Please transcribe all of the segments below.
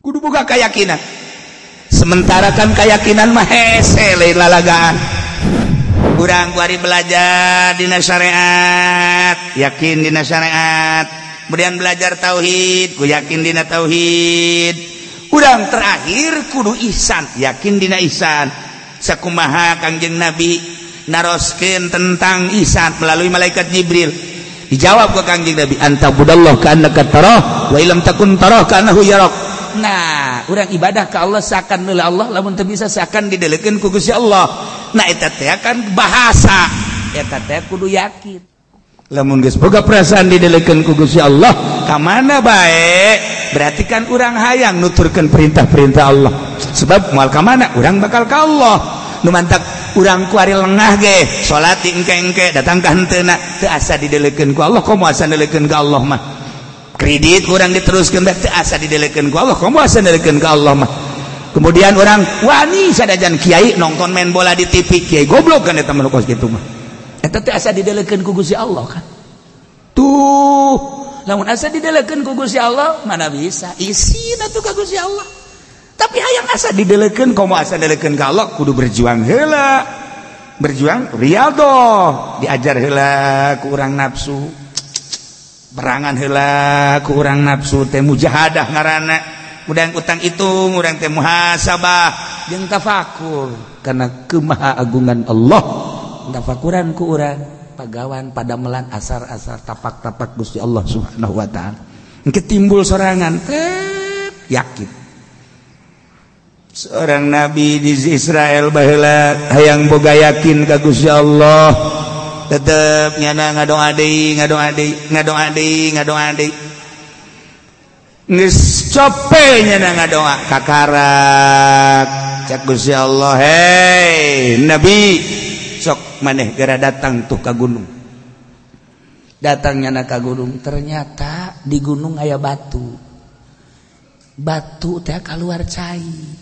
Kudu boga keyakinan. Sementara kan keyakinan mah hese lain lalagaan. Urang kuari belajar dina syariat, yakin dina syariat. Kemudian belajar tauhid, ku yakin dina tauhid. Urang terakhir kudu ihsan, yakin dina ihsan. Sakumaha Kangjeng Nabi naroskeun tentang ihsan melalui malaikat Jibril. Dijawab ke Kangjeng Nabi, anta budallah ka annaka tarah wa illam takun tarah ka annahu yarak. Nah, urang ibadah ke Allah seakan neula Allah, lamun teu bisa seakan didelekeun ku Gusti Allah. Nah, eta teh kan bahasa, eta teh kudu yakin. Lamun geus boga perasaan didelekeun ku Gusti Allah, ka mana bae? Berarti kan urang hayang nuturkeun perintah-perintah Allah. Sebab moal ka mana? Urang bakal ka Allah. Nu mantak urang kuari lengah ge, salat engke-engke datang ka henteuna, teu asa didelekeun ku Allah, komo asa didelekeun ka Allah mah. Kredit kurang diteruskan teu asa didelekeun ku Allah, komo asa didelekeun ka Allah mah. Kemudian orang wani sadajan kiai nonton main bola di TV, kiai goblok kan eta mah kos kitu mah. Eta teu asa didelekeun ku Gusti Allah kan. Tuh, lamun asa didelekeun ku Gusti Allah mana bisa isin atuh ka Gusti Allah. Tapi hayang asa didelekeun, komo asa didelekeun ka Allah kudu berjuang heula. Berjuang riyadhah, diajar heula ku urang nafsu. Berangan heula ku urang nafsu teh mujahadah ngaranna. Urang utang hitung, urang teh muhasabah jeung tafakur karena kemahaagungan Allah. Tafakuran ku urang pagawan padamelan asar-asar tapak-tapak Gusti Allah Subhanahu wa taala. Engke timbul sorangan teh yakin. Seorang nabi di Israel baheula hayang boga yakin ka Gusti Allah. Tetep nyana ngadoa deui, ngadoa deui, ngadoa deui, ngadoa deui. Geus cope nyana ngadoa kakarak. Cak Gusti Allah, "Hei nabi, sok maneh geura datang tuh ka gunung." Datang nyana ka gunung, ternyata di gunung aya batu. Batu teh kaluar cai.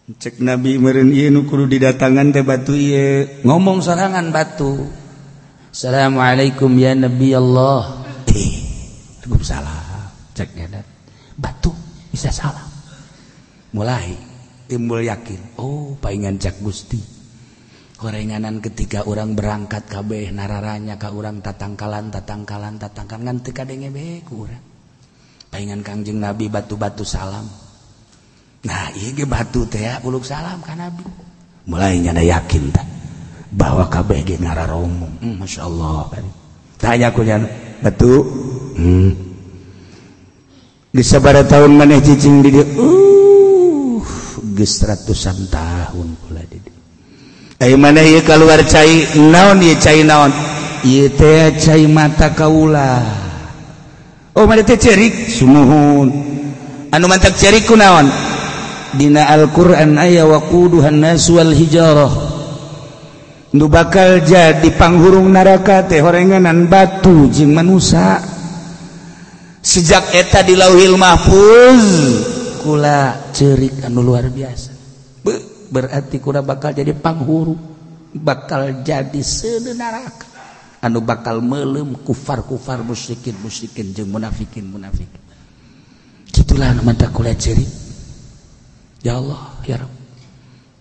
Cek Nabi meureun ieu nu kudu didatangan teh batu ieu. Ngomong sorangan batu. Assalamualaikum ya Nabi Allah. Waalaikumsalam. Cek nyana. Batu bisa salam. Mulai timbul yakin. Oh, paingan cak Gusti. Horenganan ketika orang berangkat kabeh nararanya ka urang tatangkalan tatangkalan tatangkalan ngan teu kadenge bae ku urang. Paingan Kangjeng Nabi batu-batu salam. Nah, ieu ge batu teh ya, uluk salam ka Nabi. Mulai nyana yakin tah bahwa kabeh ge ngararomong. Masyaallah. Tanya ku nyana, batu. Geus sabaraha tahun maneh cicing di dieu? Geus ratusan tahun kula di dieu. Ai maneh ieu kaluar cai naon ieu cai naon? Ieu teh cai mata kaula. Oh, maneh teh cerik? Sumuhun. Anu mantak cerik ku naon? Dina Al-Qur'an aya waquduhan nas wal hijarah. Nu bakal jadi panghurung neraka teh horenganan batu jeung manusa. Sejak eta di Lauhil Mahfuz kula ceurik anu luar biasa. Berarti kula bakal jadi panghurung, bakal jadi seuneu neraka anu bakal meuleum kufar-kufar, musyrikin musyrikin jeung munafikin munafikin. Kitulah anu mantak kula ceurik. Ya Allah, ya Rabb.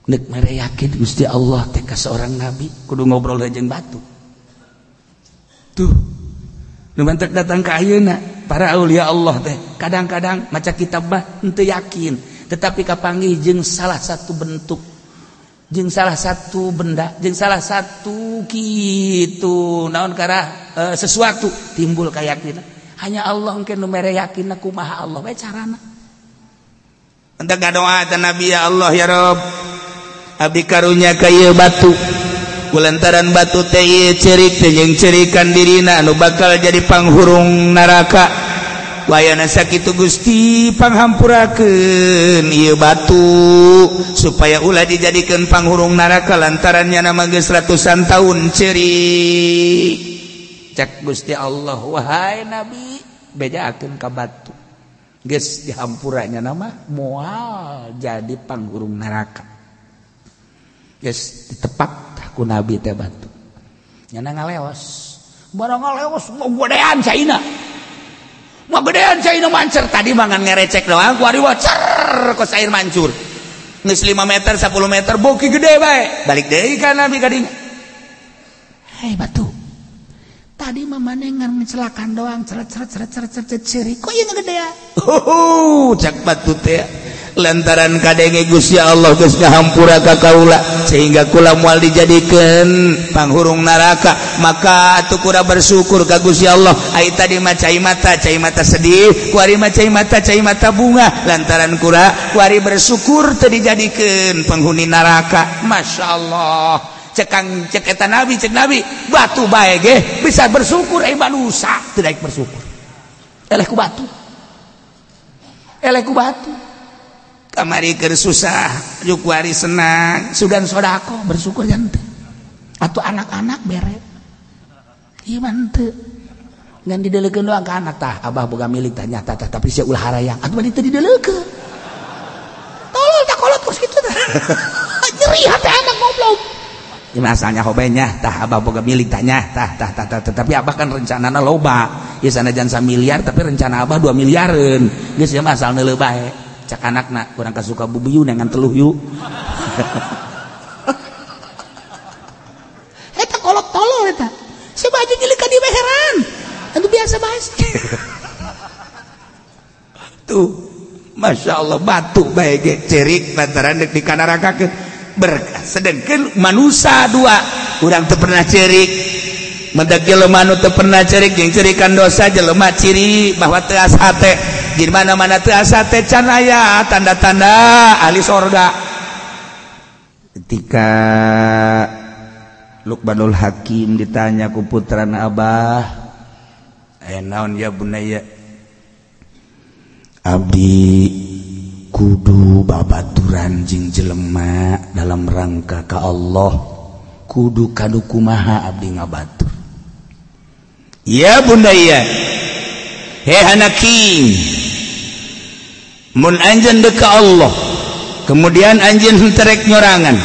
Nek mere yakin Gusti Allah teh ka seorang nabi kudu ngobrol jeung batu. Tuh. Nu mantak datang ka ayeuna para aulia Allah teh kadang-kadang maca kitab mah henteu yakin, tetapi kapanggih jeung salah satu bentuk, jeung salah satu benda, jeung salah satu kitu naon karah sesuatu timbul kayakinan. Hanya Allah engke nu mere yakin kumaha Allah bae carana. Entah ngadoa ta Nabi, ya Allah ya Rabb, abdi karunya ka ieu batu. Kulantaran batu teh ieu ceurik teh jeung ceurikan dirina anu bakal jadi panghurung neraka. Wayana sakitu Gusti panghampurakeun ieu batu supaya ulah dijadikeun panghurung neraka lantaran nyana mah geus ratusan tahun ceurik. Cak Gusti Allah, wahai Nabi, bejakeun ka batu. Geus dihampuranya nama moal jadi panghurung neraka. Geus ditepak ku Nabi teh batu. Nyana ngaleos. Barang ngaleos godean caina. Mah gedean cai nu mancer tadi mah ngan ngerecek doang kuari wacer kos air mancur. Geus 5 meter 10 meter boki gede bae. Balik deui ka Nabi ka dinya. Hei batu. Tadi mah maneh ngan ngecelakan doang ceret ceret ceret ceret ceret ceri kok ieu ngegedean. Oh, cak batu teh. Lantaran kadenge Gusti Allah geus ngahampura ka kaula sehingga kula moal dijadikeun panghurung neraka, maka atuh kura bersyukur ka Gusti Allah. Ai tadi mah cai mata sedih, kuari mah cai mata bunga, lantaran kura kuari bersyukur teu dijadikeun penghuni neraka. Masya Allah. Cekang cek eta nabi, cek nabi batu bae ge bisa bersyukur, ai manusa teu daek bersyukur. Eleh ku batu. Eleh ku batu. Kamari keur susah, juk kuari senang, sugan sodako bersyukur jangan teu. Atau anak-anak bere. Ieu mah henteu. Ngan didelekeun doang ka anak tah, abah boga milik tah nyata tah, tapi sia ulah harayang. Atuh mah teu didelekeun. Tolol tah kolot kos kitu tah. Nyeri hate anak goblok. Ieu mah asalnya hobenya tah abah boga milik tah nya tah tah tah tah, tapi abah kan rencanana loba. Ieu sanajan samiliar tapi rencana abah 2 miliareun. Geus ieu mah asal neuleuh bae. Cak anakna kurang kasuka bubiu dengan teluh yuk. Eta kolot tolol eta. Si baju nyelika ka dieu heran. Anu biasa bae. Tuh, Masya Allah batu bae ge cerik lantaran deuk dikanarakakeun. Berkah. Sedengkeun manusa dua, urang teu pernah cerik. Mendak jelema nu teu pernah cerik jeung cerikan dosa jelema ciri bahwa teu asa hate. Di mana-mana teu asa teh can aya tanda-tanda ahli sorga. Ketika Luqmanul Hakim ditanya ku putrana abah, naon ya bunaya? Abdi kudu babaturan jeung jelema dalam rangka ka Allah, kudu kadu kumaha abdi ngabatur. Ya bunaya, hei anaki, mun anjeun deuk ka Allah, kemudian anjeun henteu rek nyorangan,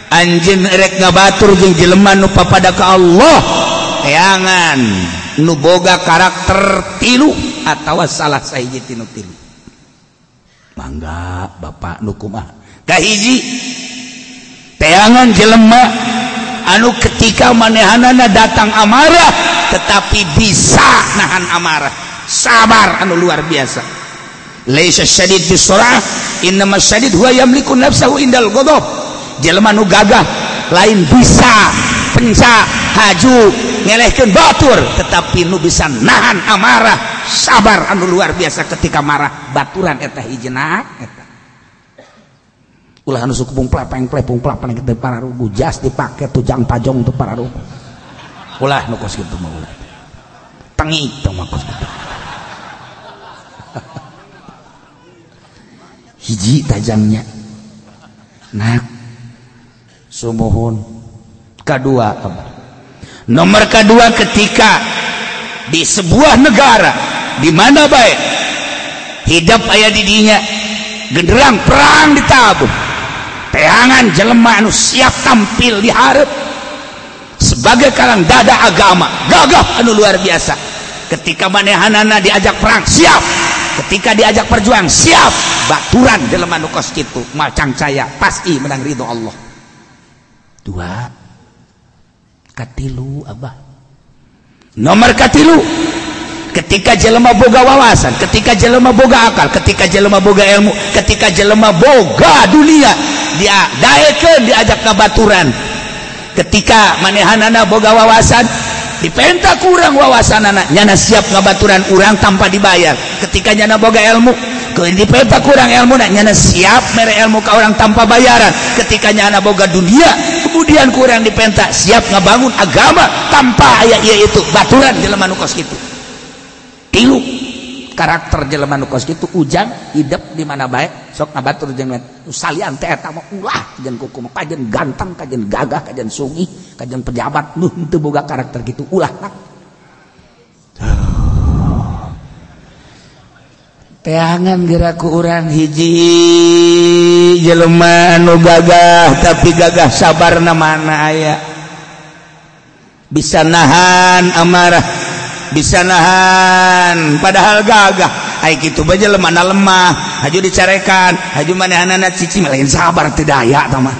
anjeun rek ngabatur jeung jelema nu papada ka Allah, teangan nu boga karakter tilu atawa salah sahiji tinu tilu. Mangga bapak nu kumaha? Kahiji, teangan jelema anu ketika manehanana datang amarah tetapi bisa nahan amarah, sabar anu luar biasa. Laisa syadid bisurah, innama syadid huwa yamliku nafsahu indal ghadab. Jelema nu gagah lain bisa penca haju ngelehkeun batur, tetapi nu bisa nahan amarah, sabar anu luar biasa ketika marah. Baturan eta hijina eta. Ulah anu suku pung plepeng teu pararugu, jas dipake tujang tajong teu pararugu. Ulah nu kos kitu mah ulah. Tengik teh mah kos kitu. Hiji tajamnya. Nah, sumuhun. Kedua apa? Nomor kedua, ketika di sebuah negara di mana baik hidup aya di dinya, genderang perang ditabuh, teangan jelema anu siap tampil di hareup sebagai karang dada agama, gagah anu luar biasa. Ketika manehanana diajak perang siap, ketika diajak perjuang siap. Baturan jelema nu kos kitu moal cangcaya, pasti menang ridho Allah. Dua, katilu abah. Nomor katilu, ketika jelema boga wawasan, ketika jelema boga akal, ketika jelema boga ilmu, ketika jelema boga dunia, dia daekeun diajak ka baturan. Ketika manehanana boga wawasan, dipenta kurang wawasanana, nyana siap ngabaturan urang tanpa dibayar. Ketika nyana boga ilmu, dipenta kurang ilmu, nyana siap mere ilmu ka orang tanpa bayaran. Ketika nyana boga dunia, kemudian kurang dipenta siap ngabangun agama tanpa aya ieu itu. Baturan jelema nu kos kitu. Tilu karakter jelema nu kos kitu, ujang hidup di mana bae sok ngabatur jeung salian teh eta mah ulah kajen kuku mah kajen ganteng, kajen gagah, kajen sugih, kajen pejabat, nu henteu boga karakter kitu ulah. Teangan geraku urang hiji jelema anu gagah tapi gagah sabarna mana aya, bisa nahan amarah. bisa nahan padahal gagah. Ai kitu bae jelema na lemah, haju dicarekan, haju manehanana cicing lain sabar teu daya tah mah.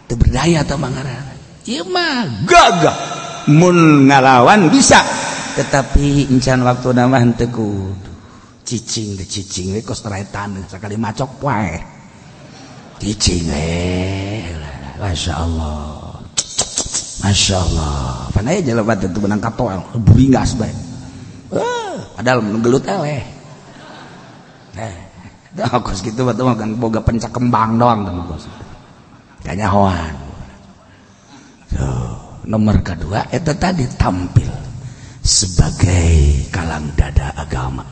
Teu berdaya tah mah ngaranna. Ieu mah gagah mun ngalawan bisa, tetapi encan waktuna mah henteu kudu. Cicing deh cicing we kos rae taneuh sakali macok poe. Cicing we. Masya Allah. Masya Allah. Pan aya jelema teh benang katoel, buringas bae. Padahal mun gelut eleh. Dah kos kitu batu mah kan boga pencak kembang doang teh kos. Kanyahoan. Tuh, nomor kedua eta tadi tampil sebagai kalang dada agama.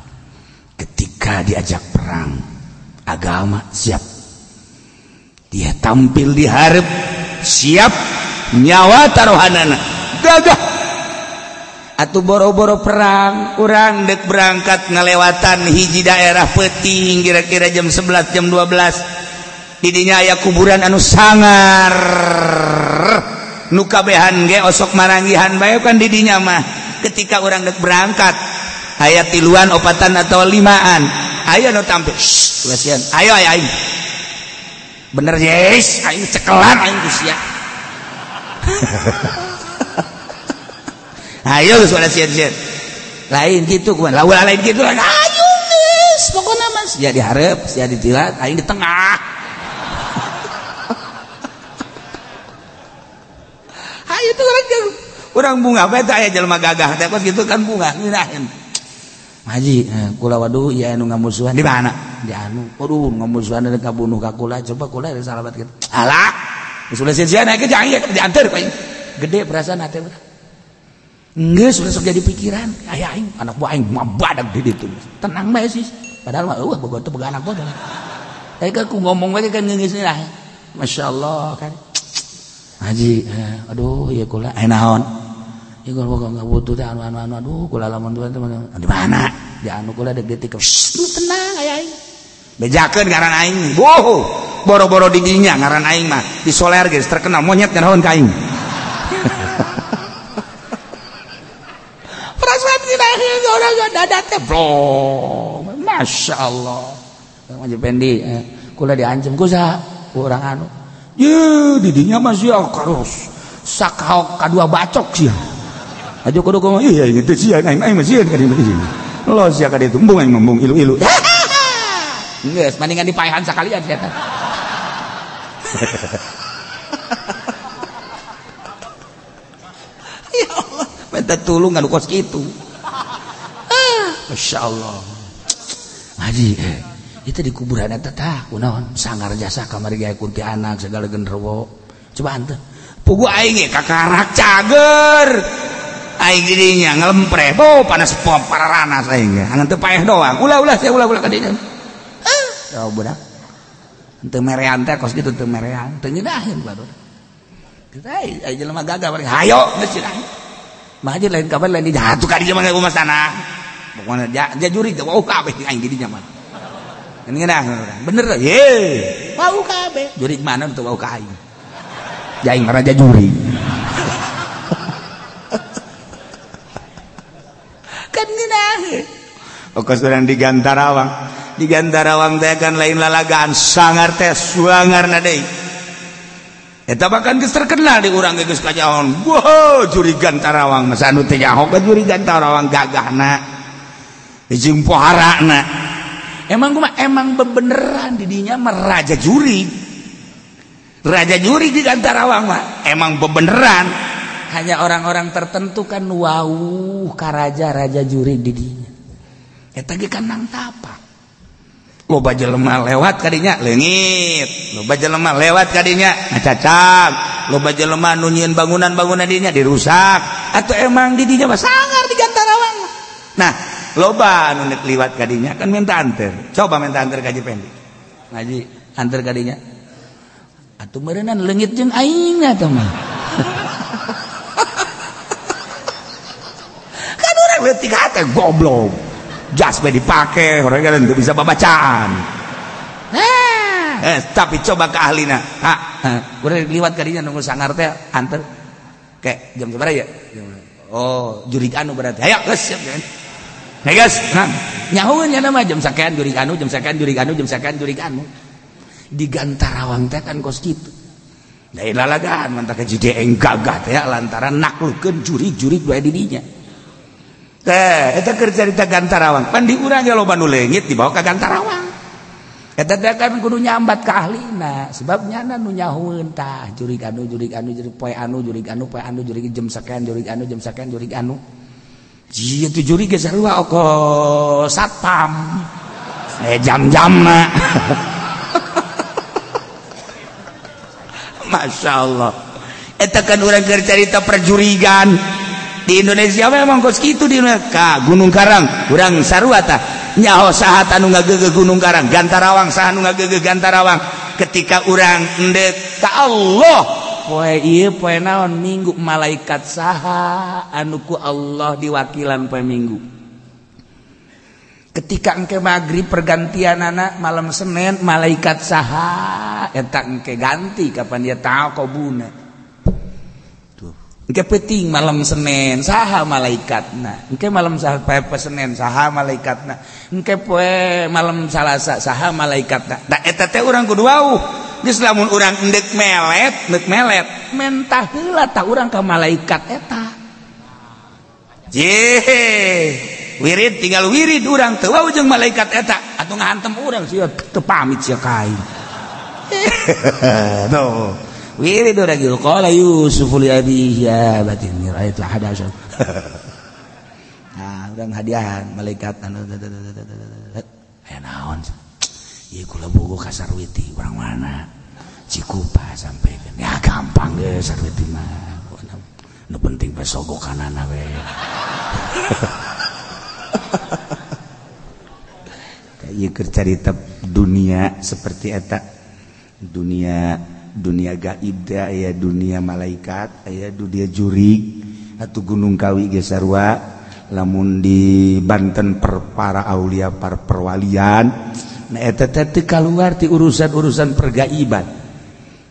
Ketika diajak perang, agama siap. Dia tampil di hareup, siap nyawa taruhanana. Gagah. Atuh boro-boro perang, urang dek berangkat ngalewatan hiji daerah peuting kira-kira jam 11 jam 12. Didinya aya kuburan anu sangar. Nu kabehan ge osok maranggihan bae kan didinya mah. Ketika urang dek berangkat aya tiluan, opatan atau limaan. Ayo nu tampil. Shh, kasihan. Ayo ayo aing. Bener yes, aing cekelan aing ku sia. Ayo geus pada sieun-sieun. Lain kitu kumaha? Lah lain kitu. Ayo geus, pokona mah sia di hareup, sia di tilat, aing di tengah. Ayo tuh urang bunga bae teh aya jelema gagah teh kos kitu kan bunga ngeunaheun. Haji, kula waduh ieu anu ngamusuhan di mana? Di anu. Waduh ngamusuhan rek ngabunuh ka kula, coba kula rek salamat kitu. Alah, geus ulah sieun-sieun aya ge jangan dianteur ku aing. Gede perasaan hate urang. Geus ulah sok jadi pikiran, aya aing anak buah aing mah badag di ditu. Tenang bae sih. Padahal mah eueuh boga teu boga anak buah. Tapi kan ku ngomong bae kan geus lah. Masyaallah kan. Haji, aduh ieu kula aya naon? Ieu kula boga enggak butuh teh anu anu aduh kula lamun tuan teman di mana? Di anu kula dek detik. Tenang aya aing. Bejakeun ngaran aing. Boh, boro-boro di dinya ngaran aing mah. Di soler geus terkenal monyet nganaon ka aing. Perasaan nginahin orang dada teh bro. Masya Allah. Haji Pendi, kula diancam ku saha? Ku urang anu. Ye, didinya mah sia karus. Sakahok kadua bacok sia. Aja kudu kumaha? Iya gitu sia aing aing mah sieun ka dieu. Lo sia ka dieu embung aing embung ilu-ilu. Geus mendingan dipaehan sakalian sia teh. Ya Allah, minta tulung anu kos kitu. Masya Allah. Haji, itu di kuburan eta tah kunaon sangar jasa kamari ge kuntianak segala genderuwo. Coba henteu. Pugu aing ge kakarak cager. Aing didinya ngelempre, oh panas pararanas aing ge. Angan teu paeh doang. Ulah-ulah sia ulah-ulah ka dinya. Ah, budak. Henteu merean teh kos kitu teu merean, teu ngeunaheun batur. Kita ai jelema gagah bari hayo geus cenah. Mah haji lain kabar lain dijatuh ka dinya mah kumaha tanah. Pokona jajuri teh wau kabeh aing di dinya mah. Ngeunah urang. Bener ye. Wau kabeh. Jurig mana teu wau ka aing. Jaing raja juri. Kan ngeunah. Okos urang di Gantarawang. Di Gantarawang teh kan lain lalagaan sangar teh suangarna deui. Eta bahkan geus terkenal di urang ge geus kajaon. Wow, juri Gantarawang masa anu teh nyaho ka juri Gantarawang gagahna. Jeung poharana. Emang kumaha emang bebeneran di dinya mah raja juri. Raja juri di Gantarawang mah emang bebeneran. Hanya orang-orang tertentu kan wau ka raja-raja juri di dinya. Eta ge kan nang tapa. Loba jelema lewat kadinya leungit, loba jelema lewat kadinya ngacacak, loba jelema nu nyieun bangunan-bangunan dinya dirusak. Atau emang di dinya mah sangar di Gantarawang. Nah, loba anu nek liwat kadinya kan minta anter. Coba minta anter ka Haji Pendi. Ngaji anter kadinya. Atuh meureunnan leungit jeung aing atuh mah. Kan urang leutik hate goblok. Jas bae dipake, orang kan teu bisa babacaan. Nah, tapi coba ke ahlina. Ha, urang liwat kadinya nunggu sangar teh anter. Kayak jam sabaraha ya? Oh, jurig anu berarti. Hayo geus siap. Hey guys, nah, nyahueun nya mah jam sakian jurig anu, jam sakian jurig anu, jam sakian jurig anu. Di Gantarawang teh kan kos kitu. Lain lalagaan mantap ke JDN gagah teh lantaran naklukeun jurig-jurig bae di dinya. Teh, eta keur carita Gantarawang. Pan di urang ge loba nu leungit dibawa ka Gantarawang. Eta teh kan kudu nyambat ka ahlina, sebab nyana nu nyahueun tah jurig anu, jurig anu, jurig poe anu, jurig anu, poe anu, jurig jam sakian, jurig anu, jam sakian, jurig anu. Jieu tu jurig ge sarua oko satpam. Jam-jamna. Masya Allah. Eta kan urang keur carita perjurigan di Indonesia memang kos kitu di Indonesia. Ka Gunung Karang urang sarua tah nyaho saha anu ngageugeuh Gunung Karang, Gantarawang saha anu ngageugeuh Gantarawang. Ketika urang endek ka Allah poe ieu poe naon minggu malaikat saha anu ku Allah diwakilan poe minggu. Ketika engke maghrib pergantianana malam Senin malaikat saha eta engke ganti kapan dia taqobuna. Tuh. Engke peuting malam Senin saha malaikatna. Engke malam poe Senin saha malaikatna. Engke poe malam Salasa saha malaikatna. Da eta teh urang kudu wauh. Geus lamun urang endek melet, mentah heula tah urang ka malaikat eta. Jeh. Wirid tinggal wirid urang teu wau jeung malaikat eta atuh ngahantem urang sia teu pamit sia ka aing. Tuh. Wirid urang gitu qala Yusuf li abihi ya abati inni ra'aitu ahada asyara. Nah, urang hadiahan malaikat anu aya naon. Ieu kula bogo ka Sarwiti urang mana? Cikupa sampaikan. Ya gampang ge Sarwiti mah. Nu penting bae sogokanana we. Ieu keur carita dunia seperti eta. Dunia dunia gaib teh aya dunia malaikat, aya dunia jurig atuh Gunung Kawi ge sarua lamun di Banten per para aulia par perwalian. Nah eta teh teu kaluar ti urusan-urusan pergaiban.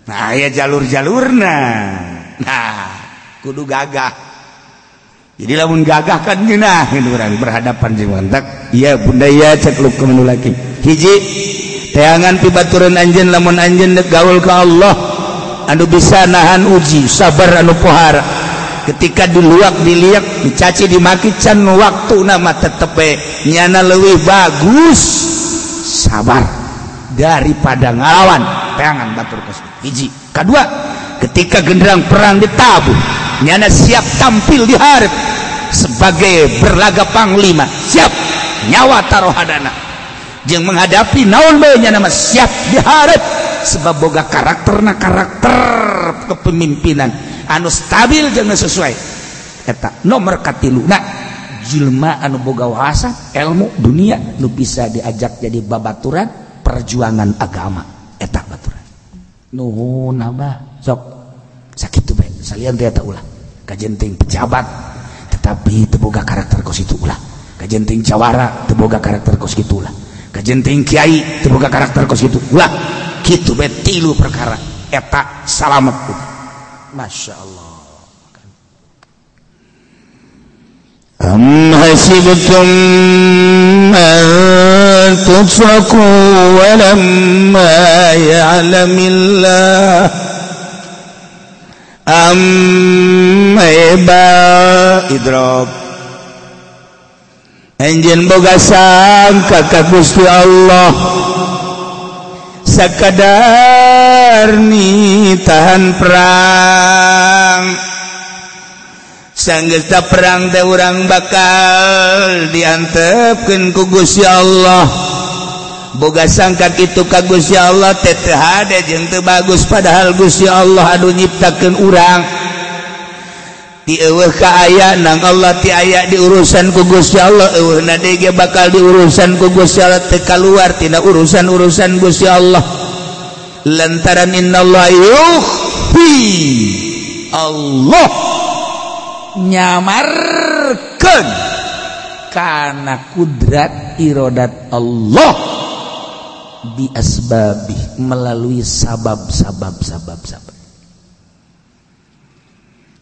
Nah aya jalur-jalurna. Nah kudu gagah. Jadi lamun gagah kan ngeunah urang berhadapan jeung mantak. Iya bunda iya cek Luqmanul Hakim. Hiji teangan pibaturan anjeun lamun anjeun deuk gaul ka Allah anu bisa nahan uji, sabar anu pohara. Ketika diluak, diliak, dicaci, dimaki can waktuna mah tetep we nyana leuwih bagus sabar daripada ngalawan teangan batur kos. Hiji. Kadua, ketika genderang perang ditabuh nyana siap tampil di hareup sebagai berlaga panglima, siap nyawa taruhadana jeung menghadapi naon bae nyana mah siap dihareup sebab boga karakterna karakter kepemimpinan anu stabil jeung sesuai eta nomor katiluna jelema anu boga wawasan ilmu dunia nu bisa diajak jadi babaturan perjuangan agama eta baturan nuhun abah sok sakitu bae salian teh eta ulah kajenting pejabat tetapi teu boga karakter kos itu ulah kajenting jawara teu boga karakter kos kitu ulah kajenting kiai teu boga karakter kos kitu ulah kitu bae tilu perkara eta salamet. Masya Allah. Am hasibtum an tutraku wa lamma ya'lamillah am eba idrob anjeun boga sangka ka Gusti Allah sakadar ni tahan perang sanggeus ta perang teh urang bakal diantepkeun ku Gusti Allah boga sangka kitu ka Gusti Allah teh teu hade jeung teu bagus padahal Gusti Allah anu nyiptakeun urang ti eueuh ka aya nang Allah ti aya diurusan ku Gusti Allah eueuhna deui ge bakal diurusan ku Gusti Allah teu kaluar tina urusan-urusan Gusti Allah lantaran innallaha yukhfi Allah nyamarkeun kana kudrat irodat Allah bi asbabih melalui sabab-sabab sabab-sabab.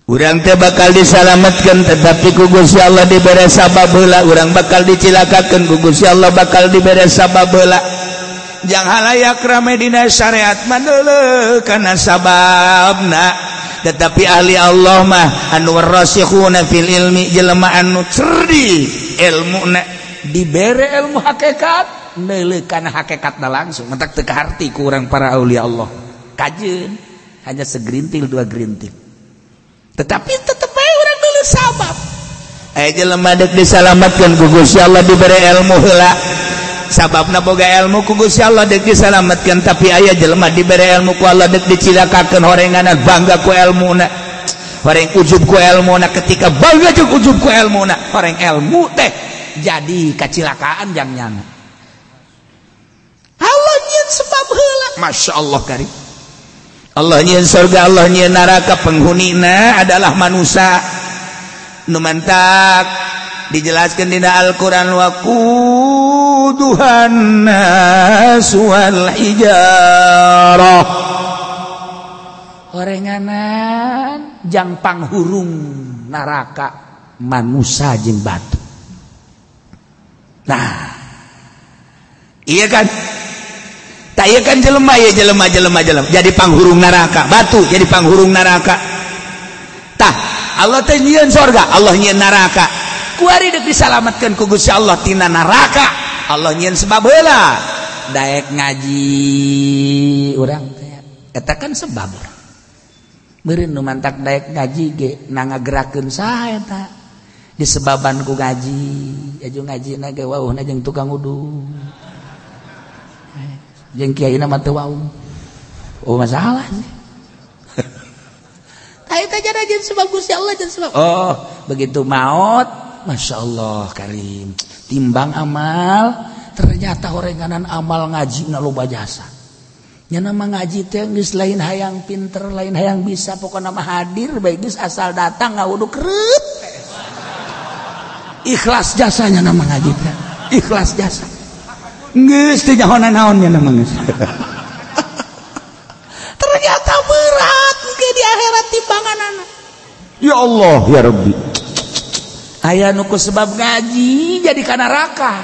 Urang teh bakal disalametkeun tetapi ku Gusti Allah dibere sabab heula, urang bakal dicilakakeun ku Gusti Allah bakal dibere sabab heula. Jang halayak rame dina syariat mah deuleu kana sababna, tetapi ahli Allah mah anu rasikhuna fil ilmi, jelema anu cerdik ilmuna dibere ilmu hakikat deuleu kana hakikatna langsung mentak teu kaharti ku urang para aulia Allah. Kajeun hanya segerintil dua gerintil, tetapi tetep bae urang deuleu sabab. Aya jelema deuk disalametkeun ku Gusti Allah dibere ilmu heula, sababna boga ilmu ku Gusti Allah deuk disalametkeun, tapi aya jelema dibere ilmu ku Allah deuk dicilakakeun horenganan bangga ku ilmuna, horeng ujub ku ilmuna, ketika bangga jeung ujub ku ilmuna, horeng ilmu teh jadi kacilakaan jang nyana. Allah nyieun sebab heula, Masya Allah karim. Allah nyieun surga, Allah nyieun neraka, penghunina adalah manusia. Nu mantak dijelaskan dina Al-Qur'an waquduhan nas wal hijarah. Horenganan jang panghurung neraka manusia jeung batu. Nah, iya kan? Tak iya kan jelema ya jelema jelema jelema jadi panghurung neraka, batu jadi panghurung neraka. Tah, Allah teh nyieun sorga, Allah nyieun neraka. Kuari deuk disalametkeun ku Gusti Allah tina neraka. Allah nyieun sebab heula. Daek ngaji urang teh eta kan sebab urang. Meureun nu mantak daek ngaji ge na ngagerakeun saha eta? Disebaban ku ngaji, aju ngajina ge wauhna jeung tukang wudu. Jeung kiaina mah teu wau. Oh masalah sih. Tah eta jadi sebab Gusti Allah jeung sebab. Oh, begitu maot, Masya Allah karim. Timbang amal, ternyata horenganan amal ngaji na loba jasa. Nya nama ngaji teh geus lain hayang pinter, lain hayang bisa, pokona mah hadir bae geus asal datang ngawudu kreup. Ikhlas jasanya nama ngaji teh. Ikhlas jasa. Geus teu nyahonan naon nya nama geus. Ternyata berat ke di akhirat timbanganana. Ya Allah ya Rabbi. Aya nu ku sebab ngaji jadi ka neraka.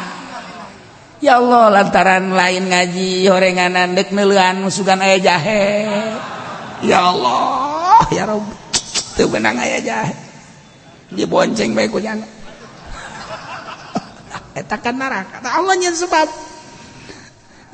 Ya Allah lantaran lain ngaji horenganan deuk neuleuan sugan aya jahe. Ya Allah ya Rabbi. Teu beunang aya jahe. Dibonceng bae ku nyana. Eta kan neraka. Allah nyeun sebab.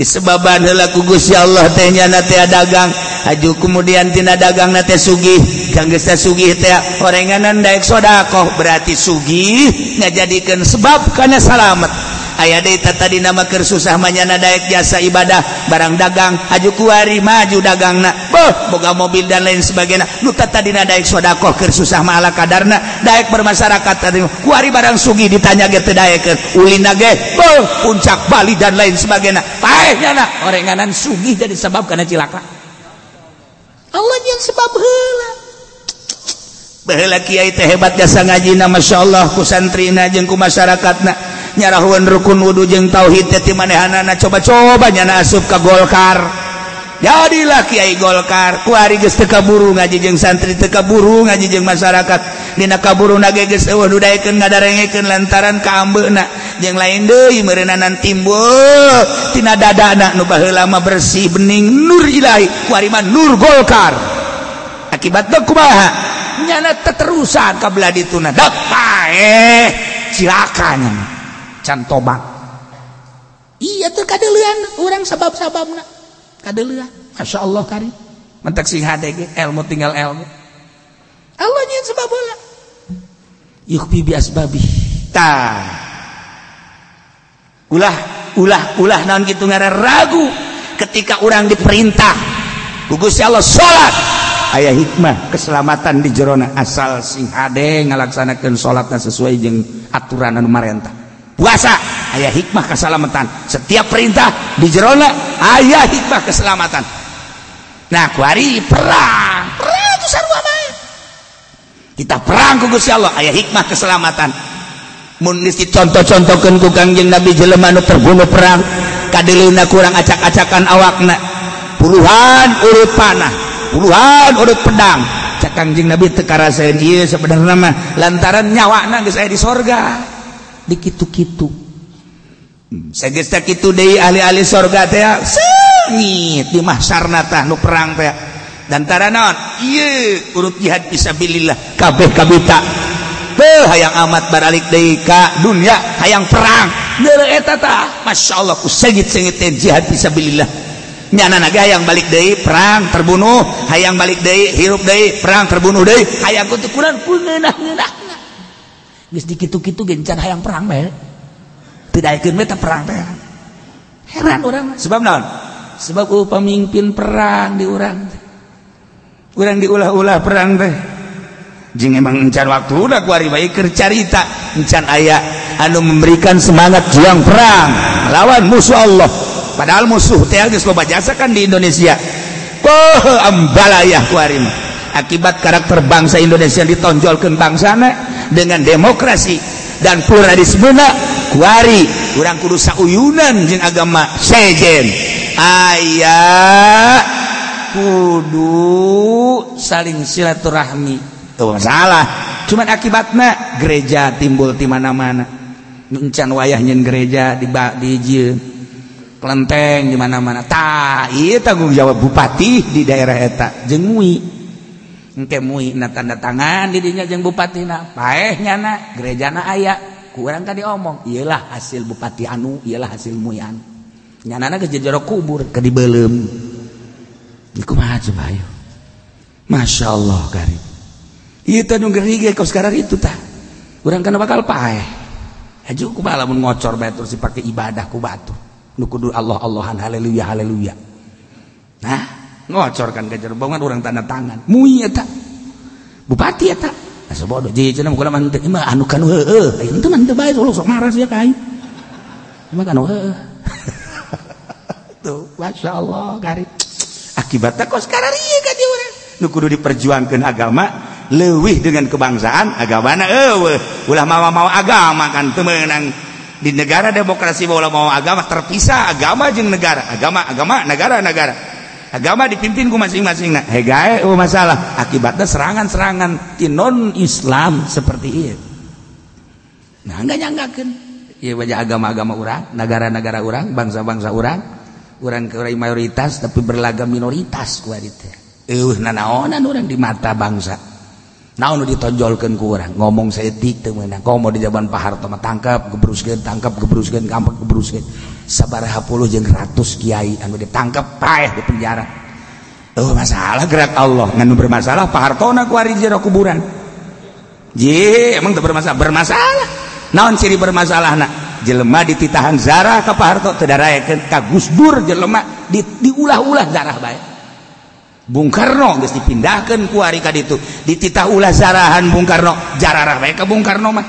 Disebaban heula ku Gusti Allah teh nyana teh dagang, aju kemudian tina dagang na teh sugih, kang geus sugih teh horenganan daek sedekah, berarti sugih ngajadikeun sebab kana salamet. Aya deui tadi nama keur susah mah nyana daek jasa ibadah, barang dagang aju kuari maju dagangna, beuh boga mobil dan lain sebagainya. Nu tadina daek sedekah keur susah mah ala kadarna, daek bermasyarakat tadi kuari barang sugih ditanya ge teu daekeun, ulina ge beuh puncak Bali dan lain sebagainya. Paeh nyana horenganan sugih jadi sebab kana cilaka. Allah yang sebab heula. Baheula kiai teh hebat jasa ngajina masyaallah ku santrina jeung ku masyarakatna. Nyarahuan rukun wudu jeung tauhid teh ti manehanana coba-coba nyana asup ka Golkar. Jadilah kiai Golkar, kuari geus teu kaburu ngaji jeung santri, teu kaburu ngaji jeung masyarakat. Dina kaburuna ge geus eueuh nu daekeun ngadarengekeun lantaran kaambeuna. Jeung lain deui meureunana timbul tina dadana nu baheula mah bersih bening nur ilahi, kuari mah nur Golkar. Akibatna kumaha? Nyana teterusan ka belah dituna. Dak paeh cilaka nyana. Can tobat. Iya tuh kadeulean urang sabab-sababna. Kadeulean. Masya Allah karim. Mentek sing hade ge ilmu tinggal ilmu. Allah nyieun sebab heula. Yukhbi bi asbabi. Tah. Ulah ulah ulah naon kitu ngaran ragu ketika urang diperintah ku Gusti Allah salat. Aya hikmah keselamatan di jerona asal sing hade ngalaksanakeun salatna sesuai jeung aturan anu marentah. Puasa aya hikmah keselamatan, setiap perintah di jerona aya hikmah keselamatan. Nah kuari perang, perang itu sarua bae. Kita perang ku Gusti Allah aya hikmah keselamatan. Mun geus dicontoh-contohkeun ku Kangjeng Nabi jelema nu terbunuh perang kadeuleuna kurang acak-acakan awakna, puluhan urut panah, puluhan urut pedang, Cak Kangjeng Nabi teu karasaeun ieu sabenerna mah lantaran nyawana geus aya di sorga. Dikitu-kitu. Sageus teh kitu deui ahli-ahli sorga teh seungit di mahsyarna tah nu perang teh. Lantaran naon? Ieu urut jihad fisabilillah kabeh kabita. Teu hayang amat baralik deui ka dunya, hayang perang. Deuleu eta tah, masyaallah ku seungit-seungit teh jihad fisabilillah. Nyana naga hayang balik deui perang terbunuh, hayang balik deui hirup deui perang terbunuh deui, hayang kutu kurang kungeunah-ngeunah. Geus dikitu-kitu ge encan hayang perang bae. Teu daekeun we teh perang teh. Heran urang sebab naon? Sebab pemimpin perang di urang teh. Urang diulah-ulah perang teh. Jeung emang encan waktu udah kuari bae keur carita, encan aya anu memberikan semangat juang perang lawan musuh Allah. Padahal musuh teh geus loba jasa kan di Indonesia. Oh, ambalayah kuari mah. Akibat karakter bangsa Indonesia ditonjolkeun bangsana dengan demokrasi dan pluralismena kuari urang kudu sauyunan jeung agama sejen. Aya kudu saling silaturahmi. Teu masalah. Cuman akibatna gereja timbul di mana-mana. Encan wayah nyeun gereja di dijieun. Kelenteng di mana-mana. Tah, ieu tanggung jawab bupati di daerah eta jeung MUI. Engke MUI na tanda tangan di dinya jeung bupatina. Paeh nyana gerejana aya. Ku urang tadi omong, ieulah hasil bupati anu, ieulah hasil MUI anu. Nyanana geus jero kubur ke dibeuleum. Kumaha coba ayo. Masya Allah karim. Ieu teh nu ngeri ge kos sekarang itu tah. Urang kana bakal paeh. Haju kumaha lamun ngocor bae terus dipake ibadah ku batur. Nu kudu Allah Allahan haleluya haleluya. Nah, ngocor kan ke Cirebon urang tanda tangan. MUI eta. Bupati eta. Asa bodoh jeung cenah mah teu mah anu kanu heueuh. Aya teu mah teu bae sok marah sia ka aing. Mah kanu heueuh. Tuh, Masya Allah karim. Akibatnya kos kararieu ka di urang. Nu kudu diperjuangkeun agama leuwih dengan kebangsaan, agamana eueuh. Ulah mawa-mawa agama kan teu meunang. Di negara demokrasi ulah mawa agama terpisah agama jeung negara, agama agama negara negara. Agama dipimpin ku masing-masing. Nah, hegae eueuh masalah. Akibatnya serangan-serangan ti non Islam seperti ieu. Nah, enggak nyanggakeun. Ieu wajah agama-agama urang, negara-negara urang, bangsa-bangsa urang, urang ke mayoritas tapi berlagak minoritas ku ari teh. Eueuh nanaonan urang di mata bangsa. Naon nu ditonjolkeun ku urang, ngomong saeutik teu meunang. Komo di zaman Pak Harto mah tangkap, gebruskeun, tangkap, gebruskeun, tangkap, gebruskeun. Sabaraha puluh jeung ratus kiai anu ditangkap paeh di penjara. Oh masalah gerak Allah, ngan nu bermasalah Pak Hartona ku ari jero kuburan. Je, emang teu bermasalah? Bermasalah. Naon ciri bermasalahna? Jelema dititahan zarah ka Pak Harto teu daraekeun ka Gus Dur jelema diulah-ulah zarah bae. Bung Karno geus dipindahkeun ku ari ka ditu, dititah ulah zarahan Bung Karno, jararah bae ka Bung Karno mah.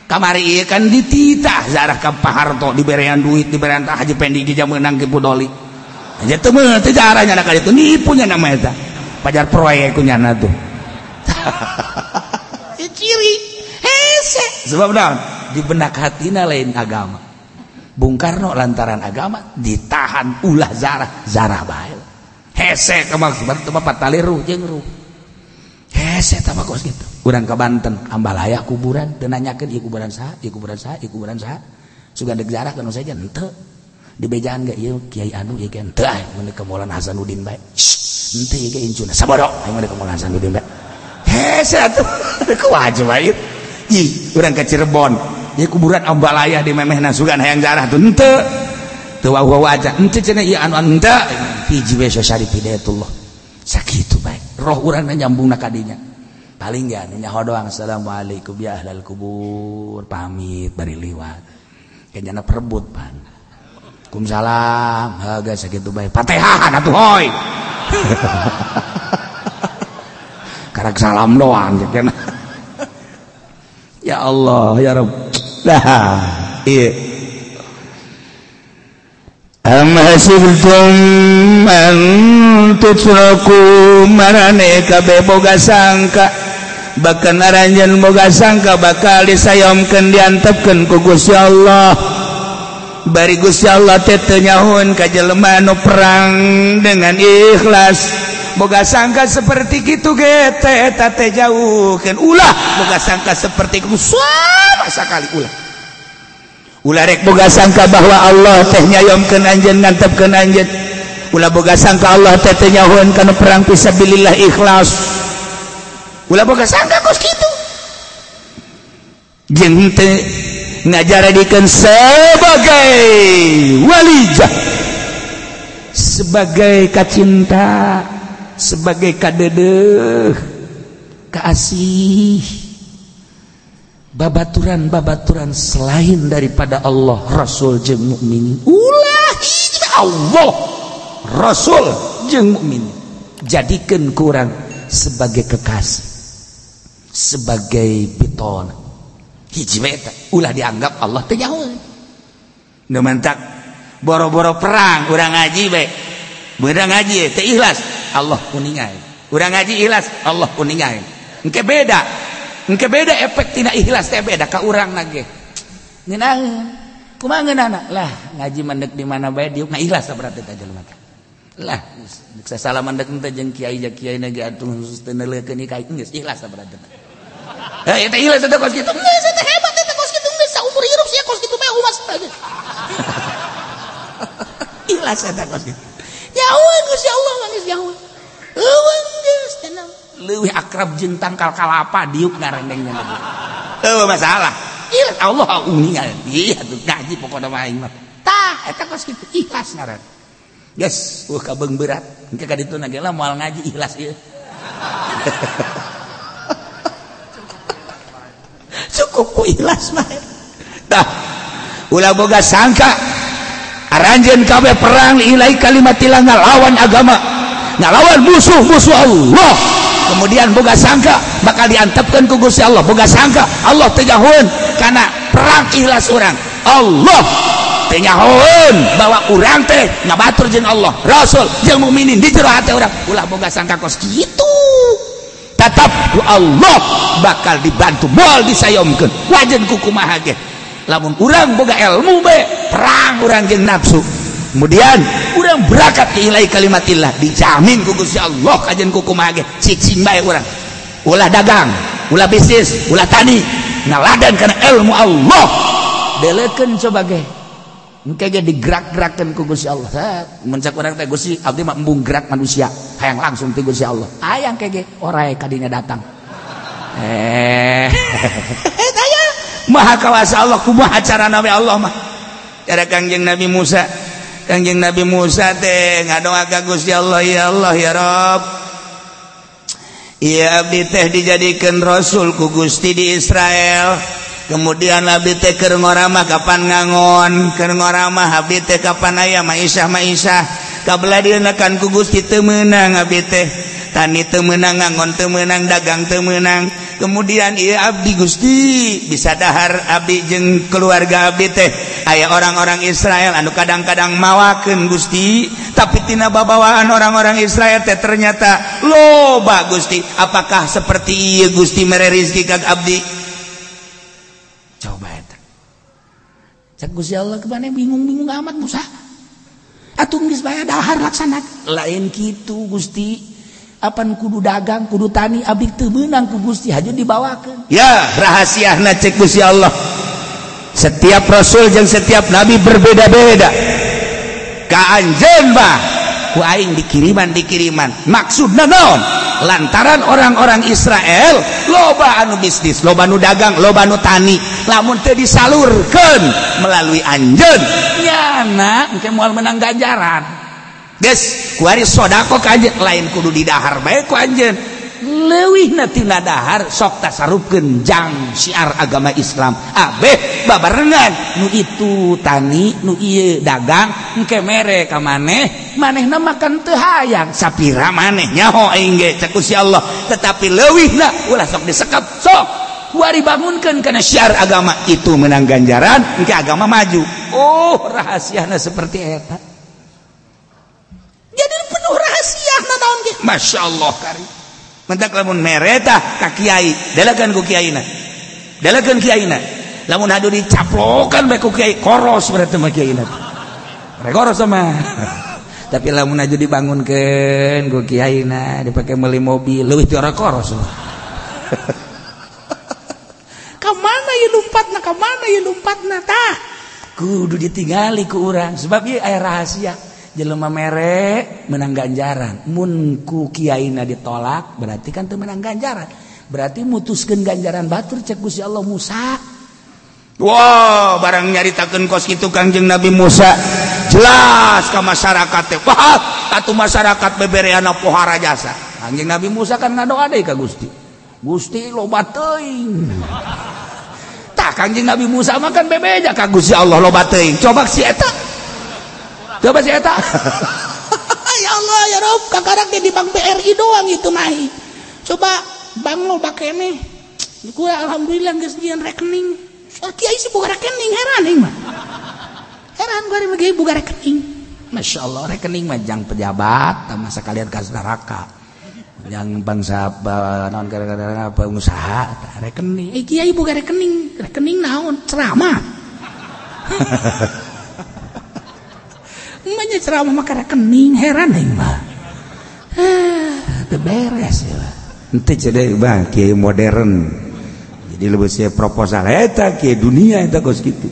Kamari ieu kan dititah zarah ka Pak Harto, diberean duit, diberean tah Haji Pendi ge meunang ke Pudoli. Aja teu meunang teh jarah nya ka ditu, nipu nya nama eta. Pajar proyek ku nyana tuh. Ciri hese. Sebab naon? Di benak hatina lain agama. Bung Karno lantaran agama ditahan ulah zarah, zarah bae. Hese kemaksud teu mah pataliruh jeung ruh. Hese tah kos kitu. Urang ka Banten, ambalaya kuburan teu nanyakeun ieu kuburan saha, ieu kuburan saha, ieu kuburan saha. Sugan deuk zarah kana saja henteu. Dibejaan ge ieu kiai anu ieu ge henteu ah mun ka Maulana Hasanuddin bae. Henteu ieu ge incuna sabodo aing mah ka Maulana Hasanuddin bae. Hese atuh kumaha bae. Ih, urang ka Cirebon, ieu kuburan ambalaya di memehna sugan hayang zarah tuh henteu. Teu wau-wau aja henteu cenah ieu anu henteu. Hiji we Syarif Hidayatullah sakitu bae roh urang nyambungna ka dinya paling ge anu nyaho doang assalamualaikum ya ahlal kubur pamit bari liwat kayana perebut pan kumsalam haga sakitu bae patehan atuh hoy karak salam doang cenah ya Allah ya Rabb dah ieu. Am hasibtum an tutraku marane kabeh boga sangka bahkan aranjeun boga sangka bakal disayomkeun diantepkeun ku Gusti Allah. Bari Gusti Allah teh teu nyahoeun ka jelema anu perang dengan ikhlas. Boga sangka seperti kitu ge teh eta teh jauhkeun. Ulah boga sangka seperti kitu sama sakali ulah. Ulah rek boga sangka bahwa Allah teh nyayomkeun anjeun ngantepkeun anjeun. Ulah boga sangka Allah teh teu nyahoeun kana perang fisabilillah ikhlas. Ulah boga sangka kos kitu. Jeung teh ngajaradikeun sebagai walijah, sebagai kacinta, sebagai kadedeh, kaasih, babaturan-babaturan selain daripada Allah, Rasul jeung mukminin. Ulah Allah, Rasul jeung mukminin jadikeun kurang sebagai kekasih, sebagai piton. Hiji we eta ulah dianggap Allah teh jauh. Nu mantak boro-boro perang urang ngaji bae. Beurang ngaji teh ikhlas, Allah kuningai. Urang ngaji ikhlas, Allah kuningai. Engke beda. Engke beda efek tina ikhlas teh beda ka urang na ge. Ngeunaheun. Kumaha ngeunahna? Lah, ngaji mandek di mana bae diuk na ikhlas berarti teh jelema teh. Lah, sasalaman dek teh jeung kiai ja kiai na ge atuh khusus teu neuleukeun ka geus ikhlas berarti. Heh, eta ikhlas teh kos kitu. Geus eta hebat eta kos kitu geus saumur hirup sia kos kitu bae umas. Ikhlas eta kos kitu. Jauh Gusti Allah geus jauh. Eueun geus tenang. Leuwih akrab jeung tangkal kalapa diuk ngarendengna. Eueuh masalah. Ikhlas Allah uningan. Iya tuh ngaji pokona mah aing mah. Tah eta kos kitu ikhlas ngaran. Geus, eueuh kabeung berat. Engke ka ditu na ge lah moal ngaji ikhlas ieu. Cukup ku ikhlas mah. Tah ulah boga sangka aranjeun kabeh perang ilai kalimatillah ngalawan agama, ngalawan musuh-musuh Allah. Kemudian boga sangka bakal diantepkeun ku Gusti Allah, boga sangka Allah teu nyahoeun kana perang ikhlas urang. Allah teu nyahoeun bahwa urang teh ngabatur jeung Allah, Rasul jeung mukminin di jero hate urang. Ulah boga sangka kos kitu. Tetap ku Allah bakal dibantu, moal disayomkeun. Wajen ku kumaha ge. Lamun urang boga ilmu be, perang urang jeung nafsu. Kemudian urang berangkat ke ilai kalimatillah, dijamin ku Gusti Allah kajen ku kumaha ge, cicing bae urang. Ulah dagang, ulah bisnis, ulah tani, ngaladan kana ilmu Allah. Delekeun coba ge. Engke ge digerak-gerakkeun ku Gusti Allah. Mun cak urang teh Gusti abdi mah embung gerak manusia, hayang langsung ti Gusti Allah. Hayang ke ge orai kadinya datang. Aya Maha kawasa Allah kumaha carana we Allah mah. Cara Kangjeng Nabi Musa, Kangjeng Nabi Musa teh ngadoa ka Gusti Allah, ya Allah ya Rabb. Ieu abdi teh dijadikeun rasul ku Gusti di Israel. Kemudian abdi teh keur ngoramah kapan ngangon, keur ngoramah abdi teh kapan aya maisah-maisah. Kabelah dieuna kan ku Gusti teu meunang abdi teh. Tani teu meunang, ngangon teu meunang, dagang teu meunang. Kemudian ieu abdi Gusti bisa dahar abdi jeung keluarga abdi teh. Aya orang-orang Israel anu kadang-kadang mawakeun Gusti, tapi tina babawaan orang-orang Israel teh ternyata loba Gusti. Apakah seperti ieu Gusti mere rizki ka abdi? Coba eta. Cek Gusti Allah kemana bingung-bingung amat Musa. Atuh geus bae dahar laksana. Lain kitu Gusti. Apan kudu dagang, kudu tani, abdi teu meunang ku Gusti haju dibawakeun. Ya, rahasiana cek Gusti Allah. Setiap rasul jeung setiap nabi berbeda-beda. Ka anjeun mah ku aing dikiriman-dikiriman. Maksudna naon? Lantaran orang-orang Israel loba anu bisnis, loba anu dagang, loba anu tani, lamun teu disalurkeun melalui anjeun, nyana engke moal menang ganjaran. Geus, kuari sodako ka anjeun, lain kudu didahar bae ku anjeun. Leuwihna tina dahar sok tasarupkeun jang syiar agama Islam. Abeh babarengan nu itu tani, nu ieu dagang, engke mere ka maneh, manehna makan teu hayang, sapira maneh nyaho aing ge cek Gusti Allah. Tetapi leuwihna ulah sok disekap, sok kuari bangunkeun kana syiar agama itu menang ganjaran, engke agama maju. Oh, rahasiana seperti eta. Jadi penuh rahasia naon ge. Masya Allah kari. Mentak lamun mereta ka kiai, dalakeun ku kiaina. Dalakeun kiaina. Lamun hadu dicaplokan bae ku kiai, koros berarti mah kiaina. Koros mah. Tapi lamun aju dibangunkeun ku kiaina dipake meuli mobil leuwih ti ora-koros. Ka mana ieu lumpatna, ka mana ieu lumpatna tah? Kudu ditinggali ku urang sebab ieu aya rahasia. Jelema mere menang ganjaran, mun ku kiaina ditolak berarti kan teu menang ganjaran. Berarti mutuskeun ganjaran batur cek Gusti Allah Musa. Wah, barang nyaritakeun kos kitu Kangjeng Nabi Musa jelas ka masyarakat teh. Wah, atuh masyarakat bebereana pohara jasa. Kangjeng Nabi Musa kan ngadoa deui ka Gusti. Gusti loba teuing. Tah Kangjeng Nabi Musa mah kan bebeja ka Gusti Allah loba teuing. Coba si eta. Coba si eta. Ya Allah ya Rob, kakarak di bank BRI doang itu mah. Coba bank loba keneh. Ku alhamdulillah geus nyieun rekening. Kiai sih boga rekening, heran aing mah. Heran gua ari boga rekening. Masya Allah, rekening mah jang pejabat sama sekalian ka neraka. Yang bangsa naon gara-gara pengusaha rekening. Kiai boga rekening, rekening naon? Ceramah. Emangnya ceramah maka rekening, heran aing mah. Teu beres ya. Henteu ceuk bang kiai modern. Jadi lebih saya proposal eta kiai dunia eta kos kitu.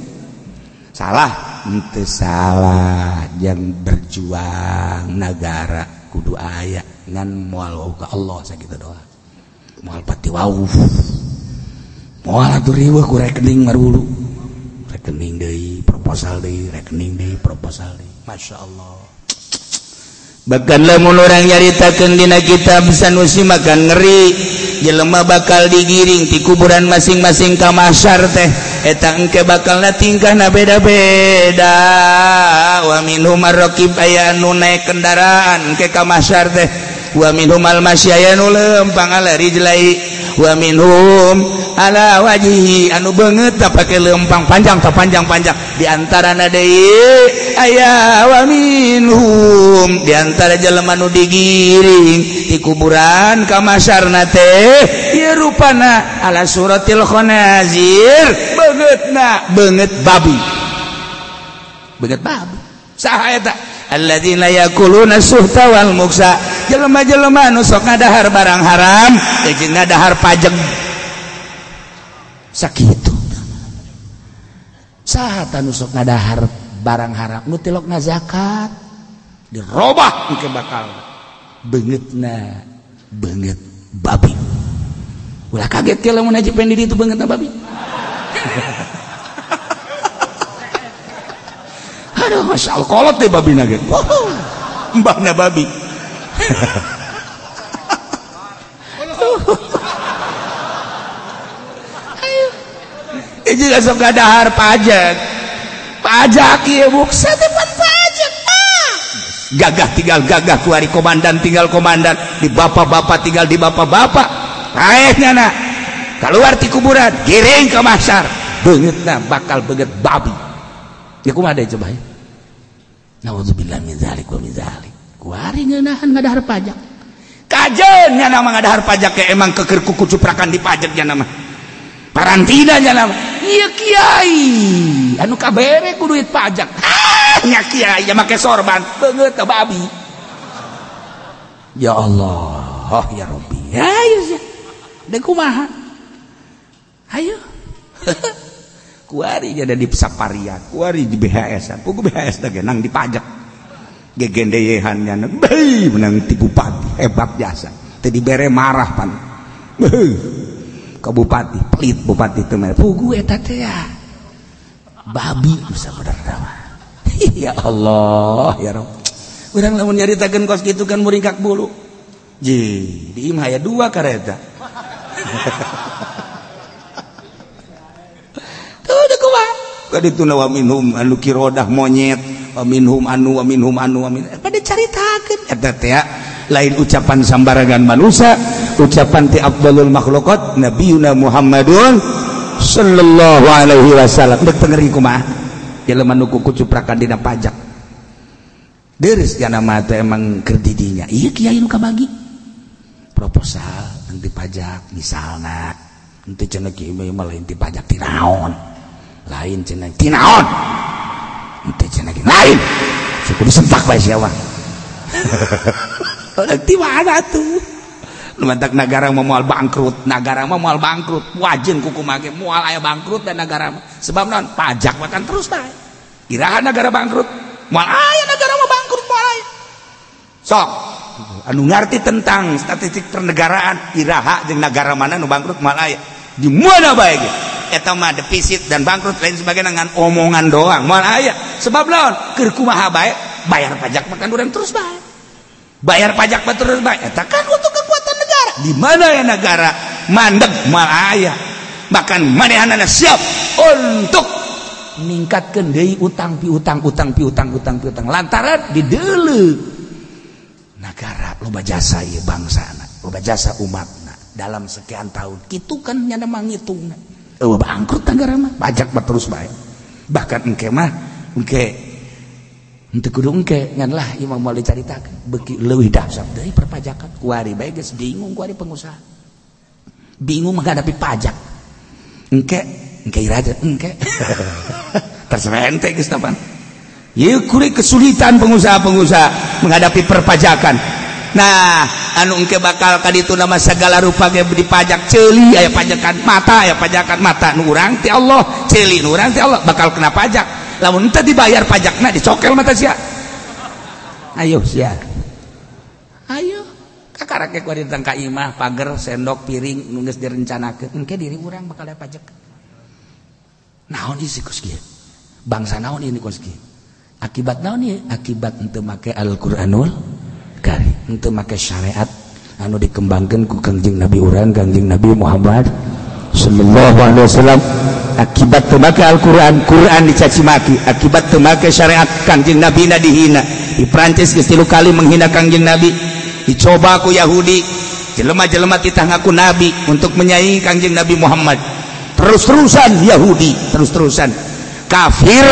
Salah, henteu salah yang berjuang nagara kudu aya ngan moal wau ka Allah sakitu doa. Moal pati wau. Moal atuh riweuh ku rekening marulu. Rekening deui, proposal deui, rekening deui, proposal deui. Masya Allah. Bahkan lamun urang nyaritakeun dina kitab Sanusi makan ngeri. Jelema bakal digiring di kuburan masing-masing ka mahsyar teh eta engke bakalna tingkahna beda-beda. Wa minhum ar-raqib aya anu naek kendaraan engke ka mahsyar teh, wa minhum al-masyi aya nu leumpang ala rijlai, wa minhum ala wajhi anu beungeut ta pake leumpang panjang ta panjang-panjang. Di antarana deui aya wa minhum di antara jelema nu digiring di kuburan ka mahsyarna teh ieu rupana ala suratil khanazir, beungeutna beungeut babi. Beungeut babi saha eta? Alladzina yakuluna suhta wal muksa, jelema-jelema nu sok ngadahar barang haram jeung ngadahar pajeg. Sakitu saha ta nu sok ngadahar barang haram nu tilokna zakat dirobah engke bakal beungeutna beungeut babi. Ulah kaget ke lamun haji pendidi itu beungeutna babi. Aduh, masya Allah kolot deh babi nage. Mbahna babi. Ayo. Ini sok ngadahar pajak. Pajak ieu buksa teh pan pajak. Ah. Gagah tinggal gagah kuari komandan tinggal komandan, di bapak-bapak tinggal di bapak-bapak. Aehna na. Keluar ti kuburan, giring ke mahsyar. Beungeutna bakal beungeut babi. Ya kumaha deui coba ya. Nauzubillah min zalik wa min zalik. Kuari ngeunahan ngadahar pajak. Kajeun nya mah ngadahar pajak ke emang keker kuku cuprakan di pajak nya mah. Parantina nya mah. Ieu kiai anu kabere ku duit pajak. Ah nya kiai nya make sorban beungeut babi. Ya Allah, ya Rabbi. Ayo sia. Deuk kumaha? Ayo. Kuari ada di Saparian, kuari di BHS, pugu BHS teh nang dipajak. Gegendeyehan nya bae menang ti bupati hebat jasa. Teu dibere marah pan. Beuh. Ka bupati, pelit bupati teh mah. Pugu eta teh ya. Babi bisa bener mah. Ya Allah, ya Rabb. Urang lamun nyaritakeun kos kitu kan muringkak bulu. Ji, di imah aya dua kareta. Dituna wa minhum anu kirodah monyet, wa minhum anu wa minhum anu wa min pada caritakeun eta teh lain ucapan sambarangan manusia, ucapan ti afdalul makhluqat nabiyuna Muhammadun sallallahu alaihi wasallam. Dek tengeri kumaha jelema nu kuku cuprakan dina pajak. Deres jana mah teh emang keur di dinya. Ieu kiai nu kabagi proposal anti pajak misalna, henteu cenah kiai mah lain ti pajak ti naon. Lain cenah ti naon. Henteu cenah lain. Suku disentak bae sia mah. Urang ti mana tuh? Nu mantak negara mah moal bangkrut, negara mah moal bangkrut, wajin kukumaha ge moal aya bangkrut dan negara mah. Sebab naon? Pajak makan terus bae. Iraha negara bangkrut, moal aya negara mah bangkrut moal aya. Sok anu ngarti tentang statistik pernegaraan, iraha jeung negara mana nu bangkrut moal aya. Di mana bae ge eta mah defisit dan bangkrut lain sebagainya ngan omongan doang moal aya. Sebab naon? Keur kumaha bae bayar pajak makan urang terus bae. Bayar pajak mah terus bae. Eta kan untuk kekuatan negara. Di mana ya negara mandeg moal aya. Bahkan manehanana siap untuk ningkatkeun deui utang piutang utang piutang utang piutang lantaran dideuleu negara loba jasa ieu bangsana, loba jasa umatna dalam sekian tahun. Kitu kan nyana mangitungna. Eueuh bangkrut negara mah, pajak mah terus bae. Bahkan engke mah engke henteu kudu engke ngan lah ieu mah moal dicaritakeun. Beuki leuwih dahsyat deui perpajakan. Kuari bae geus bingung kuari pengusaha. Bingung menghadapi pajak. Engke engke iraja engke. Terserah ente geus tapan. Ieu kuari kesulitan pengusaha-pengusaha menghadapi perpajakan. Nah, anu engke bakal ka ditu nama segala rupa ge dipajak ceuli aya pajakan mata aya pajakan mata nu urang ti Allah, ceuli nu urang ti Allah bakal kena pajak. Lamun teu dibayar pajakna dicokel mata sia. Ayo sia. Ayo kakarak ge kuari tentang ka imah pager sendok piring nu geus direncanakeun engke diri urang bakal aya pajak. Naon isi kos kieu? Bangsa naon ini kos kieu? Akibat naon ieu? Akibat henteu make Al-Qur'anul Karim, henteu make syariat anu dikembangkeun ku Kangjeng Nabi urang, Kangjeng Nabi Muhammad sallallahu alaihi wasallam. Akibat teu make Al-Qur'an, Qur'an dicaci maki. Akibat teu make syariat, Kangjeng Nabi na dihina. Di Prancis geus 3 kali menghina Kangjeng Nabi. Dicoba ku Yahudi, jelema-jelema titah ngaku nabi untuk menyaingi Kangjeng Nabi Muhammad. Terus-terusan Yahudi, terus-terusan kafir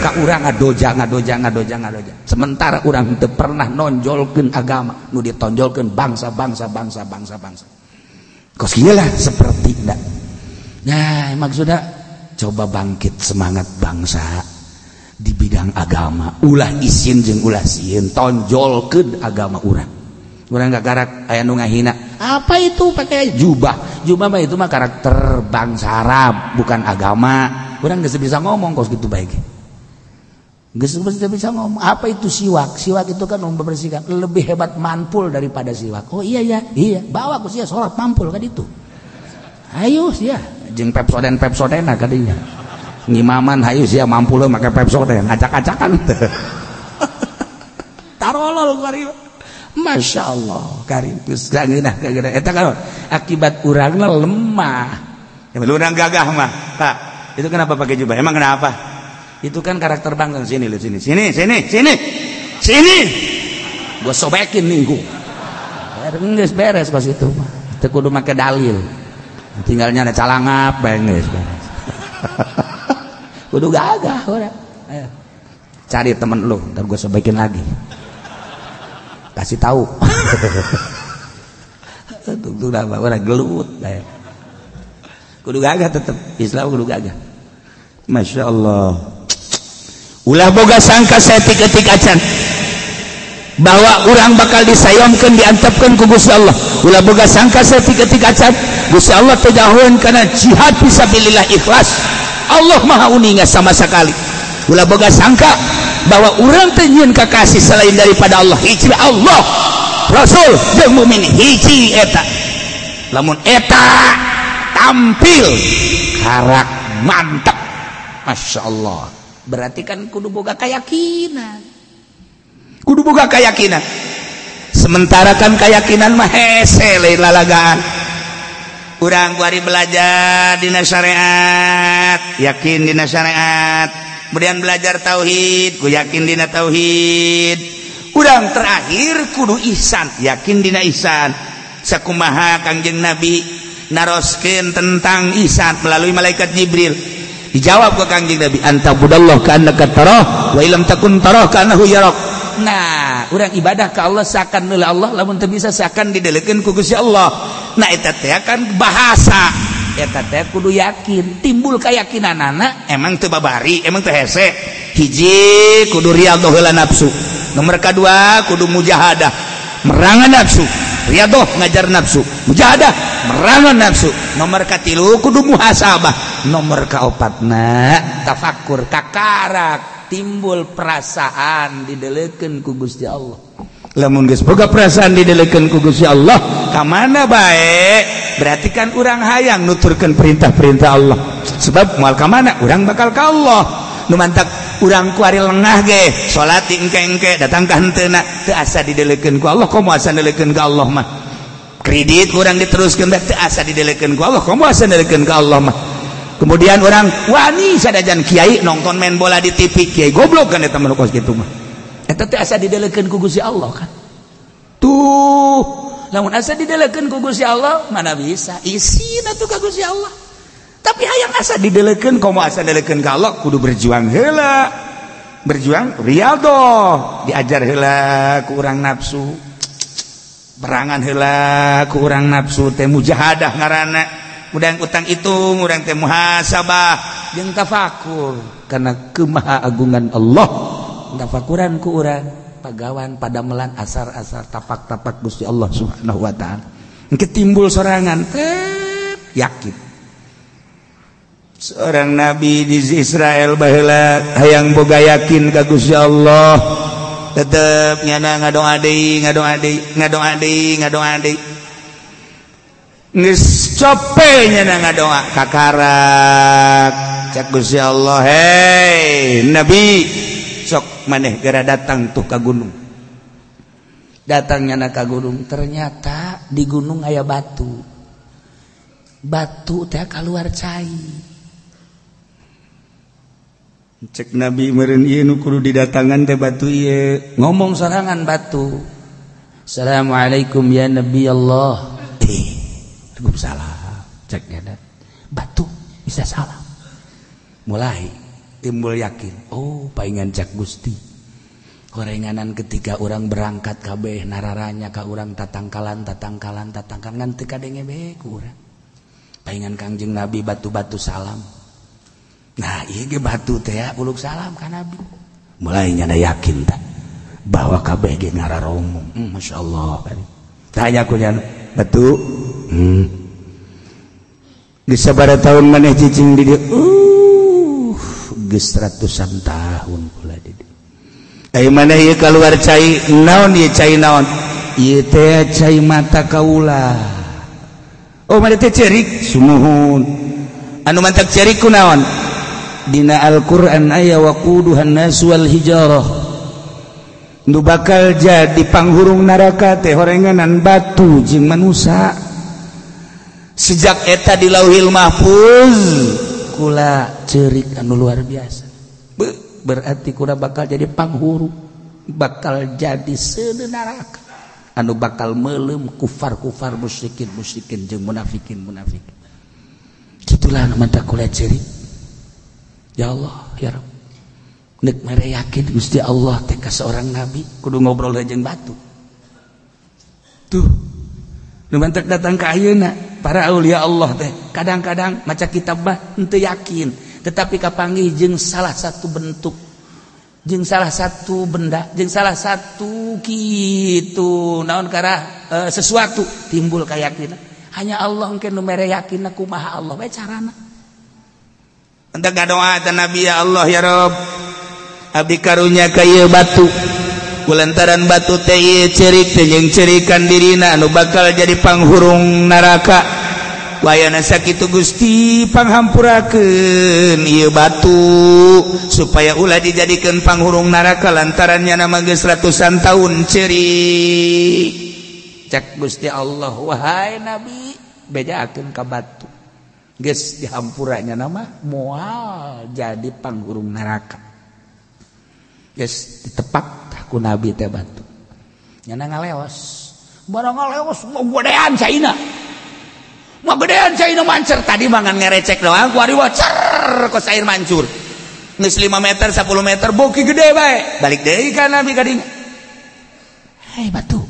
ka urang ngadoja ngadoja ngadoja ngadoja. Sementara urang teu pernah nonjolkeun agama, nu ditonjolkeun bangsa bangsa bangsa bangsa bangsa. Kos kieu lah seperti da. Nah, maksudnya coba bangkit semangat bangsa di bidang agama, ulah isin jeung ulah sieun, tonjolkeun agama urang. Urang gagarak aya nu ngahina. Apa itu pakai jubah? Jubah mah itu mah karakter bangsa Arab, bukan agama. Urang geus bisa ngomong kos gitu bae ge. Geus bisa ngomong. Apa itu siwak? Siwak itu kan membersihkan. Lebih hebat manpul daripada siwak. Oh iya ya, iya. Bawa ku sia salat mampul kan itu. Ayo sia, jeung Pepsoden Pepsodena kadinya. Ngimaman hayu sia mampul make Pepsoden, acak-acakan. Tarolol kuari. Masya Allah, karim geus ngeunah geunah. Eta kan akibat urangna lemah. Ya urang gagah mah, Pak. Itu kenapa pakai jubah? Emang kenapa? Itu kan karakter bangsa. Sini lu sini. Sini, sini, sini. Sini. Gua sobekin nih gua. Geus beres pas itu mah. Teu kudu make dalil. Tinggalnya ada calangap bae geus beres. Kudu gagah urang. Ayo. Cari temen lu, ntar gua sobekin lagi. Kasih tahu. Tuh nama orang gelut. Kudu gagah tetep Islam kudu gagah. Masya Allah. Ulah boga sangka saeutik-eutik acan bahwa urang bakal disayomkeun diantepkeun ku Gusti Allah. Ulah boga sangka saeutik-eutik acan Gusti Allah teu jauheun kana jihad fisabilillah ikhlas. Allah Maha uninga sama sekali. Ulah boga sangka bahwa urang teu nyieun kakasih selain daripada Allah. Hiji Allah, Rasul jeung mukmin hiji eta. Lamun eta tampil karak mantap, Masya Allah. Berarti kan kudu boga keyakinan, kudu boga keyakinan. Sementara kan keyakinan mah hese lain lalagaan. Urang kuari belajar dina syariat, yakin dina syariat. Kemudian belajar tauhid, ku yakin dina tauhid. Urang terakhir kudu ihsan, yakin dina ihsan. Sakumaha Kangjeng Nabi naroskeun tentang ihsan melalui malaikat Jibril. Dijawab ke Kangjeng Nabi, anta budallah ka'annaka tarah wa illam takun tarah ka'annahu yarak. Nah, urang ibadah ka Allah seakan meula Allah, lamun teu bisa seakan didelekeun ku Gusti Allah. Nah, eta teh kan bahasa. Eta teh kudu yakin, timbul keyakinanana emang teu babari, emang teu hese. Hiji kudu riyadhah heula nafsu. Nomor kedua kudu mujahadah, merangan nafsu. Riyadhah ngajar nafsu, mujahadah merangan nafsu. Nomor katilu kudu muhasabah. Nomor kaopatna tafakur, kakarak timbul perasaan didelekeun ku Gusti Allah. Lamun geus boga perasaan didelekeun ku Gusti Allah, ka mana bae? Berarti kan urang hayang nuturkeun perintah-perintah Allah. Sebab moal ka mana urang bakal ka Allah. Nu mantak urang kuari lengah ge salat engke-engke datang ka henteuna teu asa didelekeun ku Allah, komo asa didelekeun ka Allah mah. Kredit urang diteruskeun teu asa didelekeun ku Allah, komo asa didelekeun ka Allah mah. Kemudian orang wani sadajan kiai nonton main bola di TV, kiai goblok kan eta mah kos kitu mah. Eta teh asa didelekeun ku Gusti Allah kan. Tuh, lamun asa didelekeun ku Gusti Allah mana bisa isin atuh ka Gusti Allah. Tapi hayang asa didelekeun, komo asa didelekeun ka Allah kudu berjuang heula. Berjuang riyadhah, diajar heula ku urang nafsu. Berangan heula ku urang nafsu teh mujahadah ngaranna. Urang utang itu, urang teh muhasabah jeung tafakur karena kemahaagungan Allah. Tafakuran ku urang pagawan padamelan asar-asar tapak-tapak Gusti Allah Subhanahu wa taala. Engke timbul sorangan tep yakin. Seorang nabi di Israel baheula hayang boga yakin ka Gusti Allah, tetep nyana ngadoa deui, ngadoa deui, ngadoa deui, ngadoa deui. Geus cope nyana ngadoa kakarak cak Gusti Allah, hei nabi, sok maneh geura datang tuh ka gunung. Datang nyana ka gunung, ternyata di gunung aya batu. Batu teh kaluar cai. Cek nabi meureun ieu nu kudu didatangan teh batu ieu. Ngomong sorangan batu. Assalamualaikum ya Nabi Allah. Waalaikumsalam. Cek nyana. Batu bisa salam. Mulai timbul yakin. Oh, paingan cak Gusti. Gorenganan ketika orang berangkat kabeh nararanya ka urang tatangkalan tatangkalan tatangkalan ngan teu kadenge bae ku urang. Paingan Kangjeng Nabi batu-batu salam. Nah, ieu ge batu teh ya uluk salam ka Nabi. Mulai nyana yakin tah bahwa kabeh ge ngararomong. Masyaallah. Tanya ku nyana, batu. Geus sabaraha tahun maneh cicing di dieu? Geus ratusan tahun kula di dieu. Ai maneh ieu kaluar cai naon ieu cai naon? Ieu teh cai mata kaula. Oh, maneh teh cerik sumuhun. Anu mantak cerik ku naon? Dina Al-Qur'an aya waquduhan nas wal hijarah. Nu bakal jadi panghurung neraka teh horenganan batu jeung manusa. Sejak eta di Lauhil Mahfuz kula cerik anu luar biasa. Berarti kula bakal jadi panghurung, bakal jadi seuneu neraka anu bakal meuleum kufar-kufar, musyrikin musyrikin jeung munafikin munafikin. Kitulah anu mantak kula cerik. Ya Allah, ya Rabb. Nek mere yakin Gusti Allah teh ka seorang nabi kudu ngobrol jeung batu. Tuh. Nu mantak datang ka ayeuna para aulia Allah teh kadang-kadang maca kitab mah henteu yakin, tetapi kapanggih jeung salah satu bentuk, jeung salah satu benda, jeung salah satu kitu naon karah sesuatu timbul kayakinan. Hanya Allah engke nu mere yakinna kumaha Allah bae carana. Entek ngadoa ta Nabi, ya Allah ya Rabb, abdi karunya ka ieu batu. Kulantaran batu teh ieu cerik teh jeung cerikan dirina anu bakal jadi panghurung neraka. Wayana sakitu Gusti panghampurakeun ieu batu supaya ulah dijadikeun panghurung neraka lantaran nyana mah geus ratusan tahun cerik. Cak Gusti Allah, wahai Nabi, bejakeun ka batu. Geus dihampuranya nama moal jadi panghurung neraka. Geus ditepak ku Nabi teh batu. Nyana ngaleos. Barang ngaleos mau gedean caina. Mau gedean caina mancer tadi mangan ngerecek doang ku ari cer kos air mancur. Geus 5 meter 10 meter boki gede bae. Balik deui ka Nabi ka dinya. Hei batu.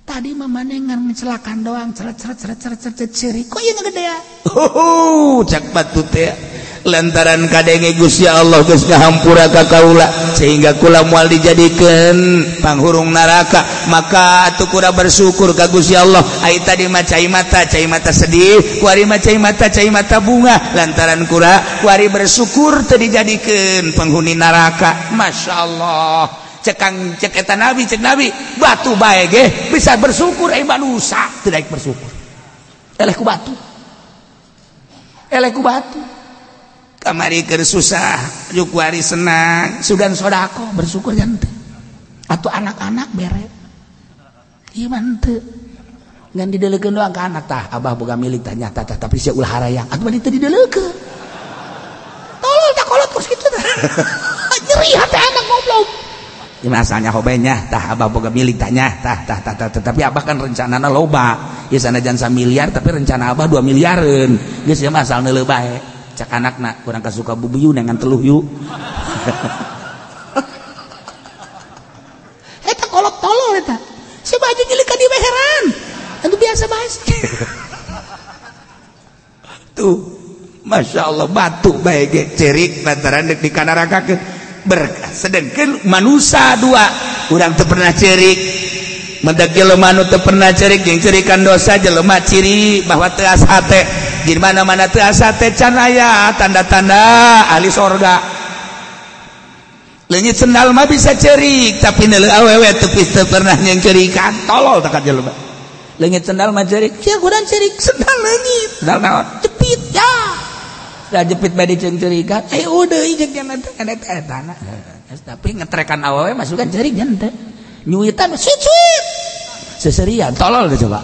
Tadi mah maneh ngan ngecelakan doang ceret ceret ceret ceret ceret ceri kok ieu gedean. Oh, cak batu teh. Lantaran kadenge Gusti Allah geus ngahampura ka kaula sehingga kula moal dijadikeun panghurung neraka, maka atuh kula bersyukur ka Gusti Allah. Ai tadi mah cai mata sedih, kuari mah cai mata bunga, lantaran kula kuari bersyukur teu dijadikeun penghuni neraka. Masya Allah. Cekang cek eta nabi, cek nabi batu bae ge bisa bersyukur, ai manusa teu daek bersyukur. Eleh ku batu. Eleh ku batu. Kamari keur susah, juk kuari senang, sugan sodako bersyukur jan teu. Atuh anak-anak bere. Ieu mah henteu. Ngan dideulekeun doang ka anak tah, abah boga milik tah nyata tah, tapi sia ulah harayang. Atuh mah teu dideulekeun. Tolol tah kolot kos kitu tah. Nyeri hate anak goblok. Ya asalnya hobenya tah abah boga milik tah nya tah tah tah tah, tapi abah kan rencanana loba. Ya sanajan samiliar tapi rencana abah 2 miliareun. Geus ieu mah asal neuleuh bae. Cak anakna kurang kasuka bubuyu nengan teluh yuk. Eta kolot tolol eta. Si baju nyeulik ka dieu heran. Anu biasa bae. Tuh, Masya Allah batu bae ge cerik lantaran deuk dikanarakakeun. Berkah. Sedangkan manusia dua urang teu pernah cerik. Mendak jelema nu teu pernah cerik jeung cerikan dosa jelema ciri bahwa teu asa hate. Di mana-mana teu asa teh can aya tanda-tanda ahli sorga. Leungit sendal mah bisa cerik, tapi neuleuh awewe teu pernah nyengcerikan. Tolol tah ka jelema. Leungit sendal mah cerik, sia kurang cerik sendal leungit. Sendal naon? Jepit ya. Da jepit bae diceungceurikan. Eh udah jeung kana teh kana teh etana. Tapi ngetrekan awewe masukan cerik jan teh. Nyuitan suit-suit. Seserian tolol teh coba.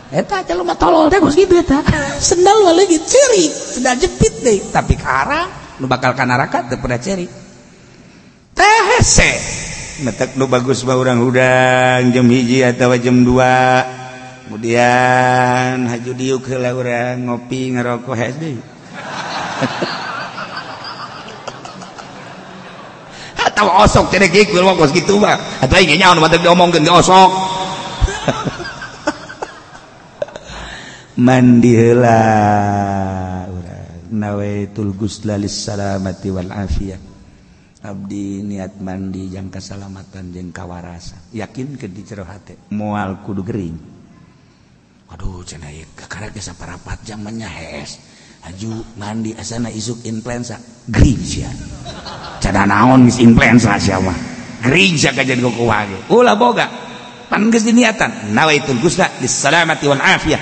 Eta jelema tolol teh geus kitu eta. Sendal mah leungit cerik, sendal jepit deui. Tapi karang nu bakal ka neraka teu pernah cerik. Teh hese. Metek nu bagus mah urang hudang jam 1 atawa jam 2. Kemudian haju diuk heula urang ngopi ngerokok hese deui. Atau osok cenah kieu mah kos kitu mah. Atuh aing nyaho nu batur diomongkeun ge osok. Mandi heula urang nawaitul ghusla lis salamati wal afiyah. Abdi niat mandi jang kasalamatan jeung kawarasan. Yakin ke di jero hate moal kudu gering. Aduh cenah ieu kakarek ge saparapat jam nya hees. Haju mandi asana isuk influenza gering sia. Cada naon geus influenza sia mah. Gering sia kajian kukuha ge. Ulah boga. Pan geus diniatan nawaitul ghusla lis salamati wal afiyah.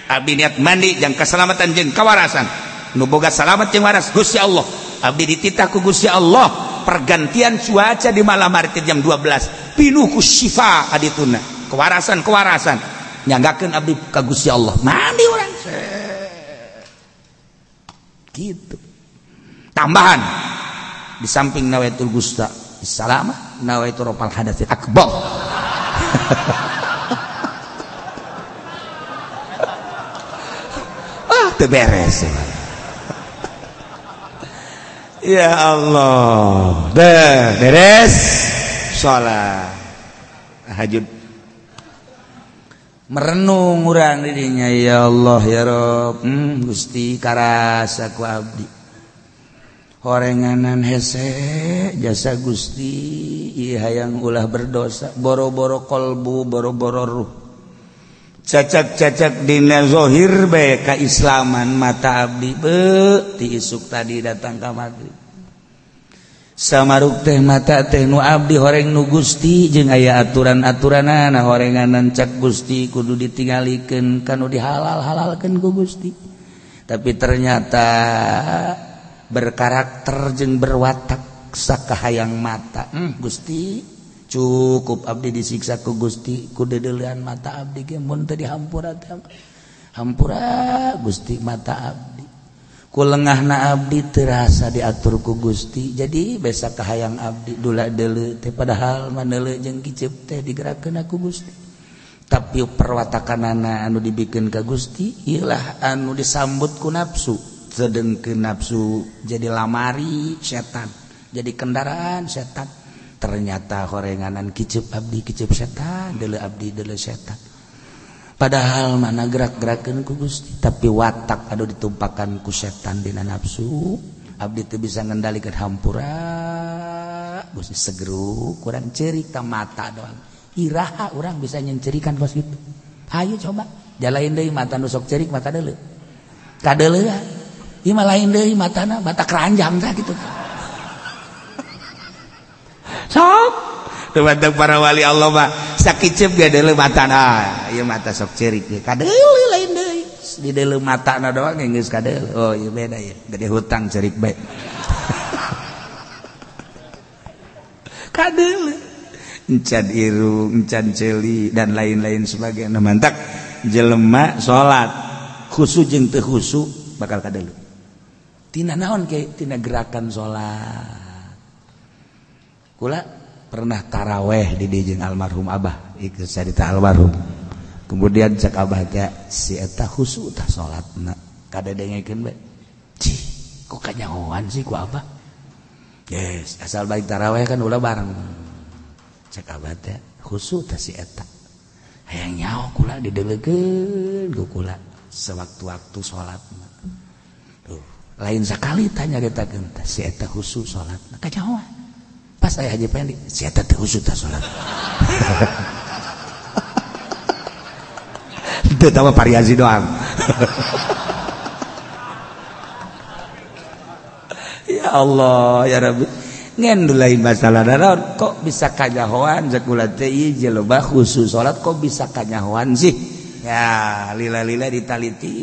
Abdi niat mandi jang keselamatan jeung kawarasan. Nu boga salamat jeung waras Gusti Allah. Abdi dititah ku Gusti Allah pergantian cuaca di malam hari jam 12 pinuh ku syifa adituna. Kewarasan-kewarasan nyanggakeun abdi ka Gusti Allah. Mandi urang. Gitu. Tambahan di samping nawaitul ghusla salamah nawaitul rafal hadatsil akbar. Beres. Ya Allah. Dah beres. Salat. Tahajud. Merenung urang dirinya ya Allah ya Rob. Gusti karasa ku abdi. Horenganan hese jasa Gusti ieu hayang ulah berdosa, boro-boro kolbu, boro-boro ruh. Cacak-cacak dina zohir bae kaislaman mata abdi beuh ti isuk tadi datang ka maghrib. Samaruk teh mata teh nu abdi horeng nu Gusti jeung aya aturan-aturanana horenganan cak Gusti kudu ditinggalikeun kanu dihalal-halalkeun ku Gusti. Tapi ternyata berkarakter jeung berwatak sakahayang mata. Gusti cukup abdi disiksa ku Gusti ku dedeulean mata abdi ge mun teu dihampura teh hampura Gusti mata abdi ku lengahna abdi terasa diatur ku Gusti jadi besa kahayang abdi dula deuleu teh padahal maneuleuh jeung kiceup teh digerakkeun ku Gusti tapi perwatakanana anu dibikeun ka Gusti ieulah anu disambut ku nafsu sedengkeun nafsu jadi lamari setan jadi kendaraan setan. Ternyata horenganan kiceup abdi kiceup setan deuleu abdi deuleu setan. Padahal mana gerak-gerakeun ku Gusti, tapi watak anu ditumpakan ku setan dina nafsu, abdi teu bisa ngendalikeun hampura. Gusti segeru kurang ceurik ta mata doang. Iraha urang bisa nyencerikan kos kitu. Hayu coba jalain deui mata nu sok ceurik mata deuleu. Kadeuleu ieu mah lain deui matana, mata keranjang tah kitu. Sok teu para wali Allah mah sakiceup ge deuleu matana, ieu mata sok ceurik ge kadeuleu lain deui. Di deuleu matana doang geus kadeuleu. Oh ieu beda ieu, gede hutang ceurik bae. Kadeuleu. Encan irung, encan ceuli dan lain-lain sebagainya. Mantak jelema salat khusu jeung teu khusu bakal kadeuleu. Tina naon ke tina gerakan salat. Kula pernah taraweh di jeung almarhum abah, ieu carita almarhum. Kemudian cek abah teh si eta khusu tah salatna. Kadedengekeun bae. Cih, kok kanyahoan sih ku abah? Yes, asal balik taraweh kan ulah bareng. Cek abah teh khusu tah si eta. Hayang nyaho kula didelegeun ku kula sewaktu-waktu salatna. Tuh, lain sakali tanya nyaritakeun tah si eta khusu salatna kanyahoan. Pas saya Haji Pendi, si eta teh khusu tah salat. Teu tahu variasi doang. Ya Allah, ya Rabbi. Ngen lain masalah naon kok bisa kanyahoan sakula teh ieu jelema khusus salat kok bisa kanyahoan sih? Ya, lila-lila ditaliti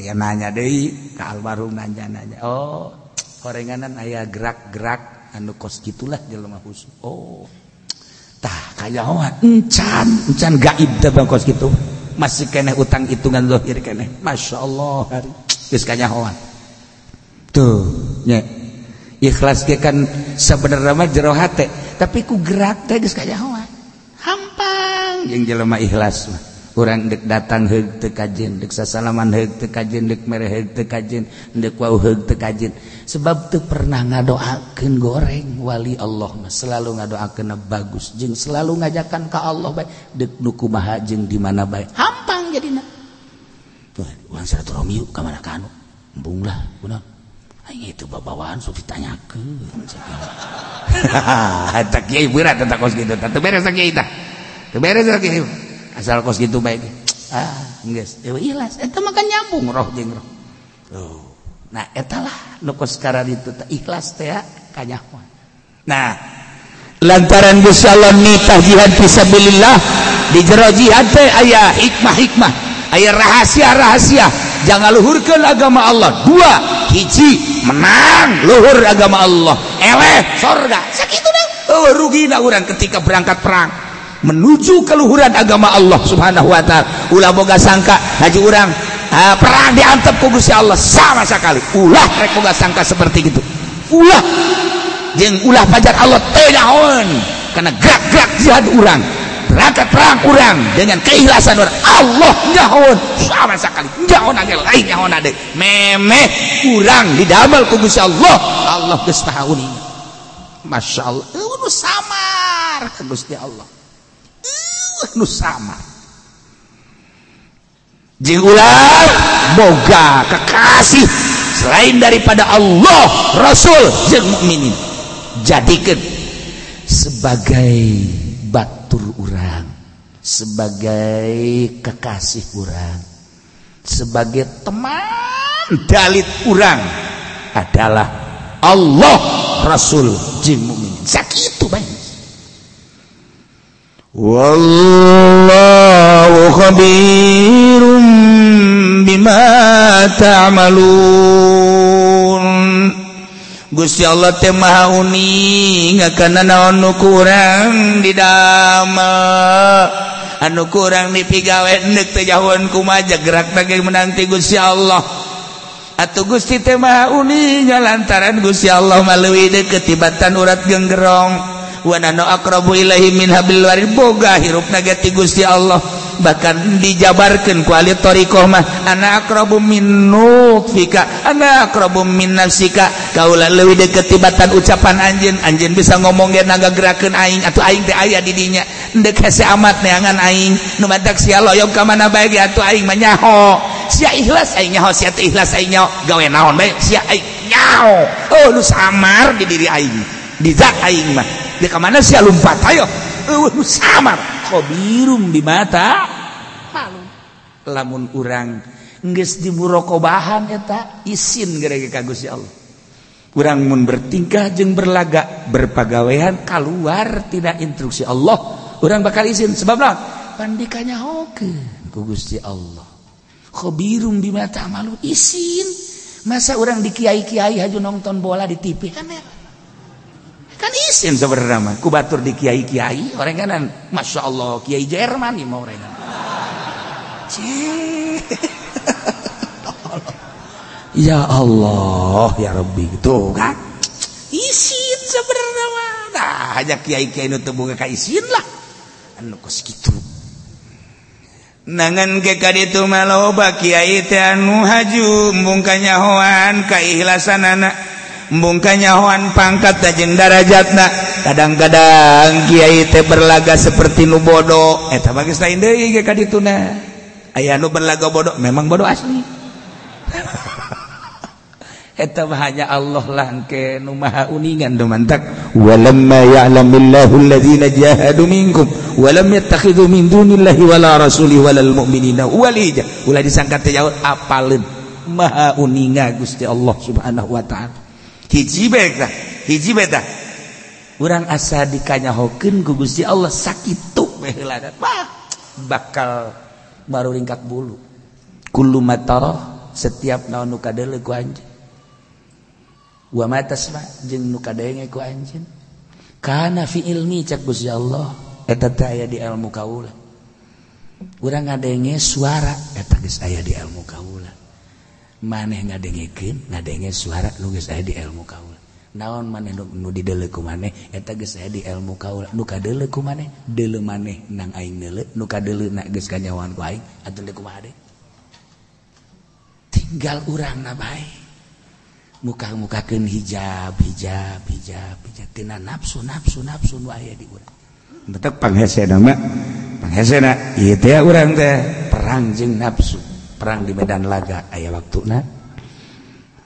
ya nanya deui ka almarhum nanya-nanya. Oh, horenganan aya gerak-gerak anu kos gitulah jelema khusus. Oh. Tah kanyahoan encan gaib teh bang kos kitu. Masih keneh utang hitungan zahir keneh. Masya Allah hari geus kanyahoan. Tuh nya. Ikhlas ge kan sebenarnya mah jero hate, tapi ku gerak teh geus kanyahoan. Hampang jeung jelema ikhlas mah. Urang dek datang heug teu kajen, dek sasalaman heug teu kajen, dek mere heug teu kajen, dek wau heug teu kajen. Sebab teu pernah ngadoakeun goreng wali Allah mah selalu ngadoakeun bagus jeung selalu ngajakan ka Allah bae dek nu kumaha jeung di mana bae. Hampang jadina. Tuh, urang silaturahmi yuk ka mana ka anu. Embung lah, kunaon? Aing itu babawaan sok ditanyakeun. Eta kiai berat eta kos kitu. Teu beres kiai tah. Teu beres kiai. Asal kos gitu baik. Ah, geus. Ikhlas eta mah kan nyambung roh jeung roh. Tuh. Nah, eta lah nu kos kararitu teh ikhlas teh kanyahoan. Nah, lantaran Gusti Allah nitah jihad fisabilillah di jero jihad teh aya hikmah-hikmah, aya rahasia-rahasia. Jangan luhurkeun agama Allah. Dua, hiji menang luhur agama Allah, eleh sorga. Sakitu deh. Oh, rugina urang ketika berangkat perang menuju keluhuran agama Allah Subhanahu wa taala. Ulah boga sangka haji urang perang diantep ku Gusti Allah sama sekali. Ulah rek boga sangka seperti itu. Ulah jeung ulah pajar Allah teu nyahoeun karena gerak-gerak jihad urang, berangkat perang urang dengan keikhlasan urang, Allah nyahoeun sama sekali. Nyahoeun age lain nyahoeun ade. Memeh urang didamel ku Gusti Allah, Allah geus maha uning. Masya Allah, nu samar ka Gusti Allah. Nu sama jeung ulah boga kekasih selain daripada Allah, Rasul jeung mukminin. Jadikeun sebagai batur urang, sebagai kekasih urang, sebagai teman dalit urang adalah Allah, Rasul jeung mukminin. Sakitu bae. Wallahu khabirum bima ta'malun. Gusti Allah teh maha uning kana naon nu kurang didamel, anu kurang dipigawe endek teh jauhan kumaha gerak teh menang ti Gusti Allah. Atuh Gusti teh maha uning lantaran Gusti Allah mah leuwih deukeut tibatan urat genggerong. Wa nanu aqrabu ilaihi min hablil warid, boga hirupna ge ti Gusti Allah. Bahkan dijabarkeun ku ahli thariqah mah ana aqrabu min nutfika ana aqrabu min nafsika, kaula leuwih deukeut tibatan ucapan anjeun, anjeun bisa ngomong ge nagagerakeun aing atuh aing teh aya di dinya. Endek hese amat neangan aing nu matak sia loyog ka mana bae ge atuh aing mah nyaho. Sia ikhlas aing nyaho, sia teu ikhlas aing nyaho, gawe naon bae sia aing nyaho. Oh nu samar di diri aing, di zat aing mah. Di ka mana sia lumpat ayo. Eueuh nu samar khabirum bimata malu. Lamun urang geus dimurokobahan eta isin gara-gara ka Gusti Allah. Urang mun bertingkah jeung berlagak berpagawean kaluar tidak instruksi Allah, urang bakal isin sebab naon? Pandikanya hokeun ku Gusti Allah. Khabirum bima ta'malu isin. Masa urang di kiai-kiai haju nonton bola di TV kan ya? Kan isin sebenarnya mah ku batur di kiai-kiai orang kanan Masya Allah kiai Jerman nih mau orang ya Allah ya Rabbi gitu kan isin sebenarnya mah. Nah hanya kiai-kiai nu teu boga ka isin lah anu kos kitu. Nangan ke kaditu mah loba kiai teh anu haju embung kanyahoan kaikhlasanana, embung kanyahoan pangkat jeung darajatna. Kadang-kadang kiai teh berlaga seperti nu bodoh eta mah geus lain deui ge kadituna. Aya nu berlaga bodoh memang bodoh asli. Eta mah hanya Allah lah engke nu maha uningan nu mantak walamma ya'lamillahu alladzina jahadu minkum walam yattakhidhu min dunillahi wala rasulihi walal mu'minina walija. Ulah disangka teh jauh apaleun maha uninga Gusti Allah Subhanahu wa taala. Hiji bae tah, hiji bae tah. Urang asa dikanyahokeun ku Gusti Allah sakitu bae heula bakal baru ringkat bulu. Kullu matara setiap naon nu kadeuleu ku anjeun. Wa ma tasma jeung nu kadenge ku anjeun. Kana fi ilmi cak Gusti Allah eta teh aya di ilmu kaula. Urang ngadenge suara eta geus aya di ilmu kaula. Maneh ngadengekeun ngadenge suara nu geus aya di ilmu kaula. Naon maneh nu dideuleu ku maneh eta geus aya di ilmu kaula. Nu kadeuleu ku maneh deuleu maneh nang aing deuleu, nu kadeuleuna geus kanyahoan ku aing atuh deui kumaha deui. Tinggal urangna bae. Muka-mukakeun hijab hijab hijab hijab tina nafsu nafsu nafsu nu aya di urang. Betek panghesena mah panghesena ieu teh urang teh perang jeung nafsu, perang di medan laga aya waktuna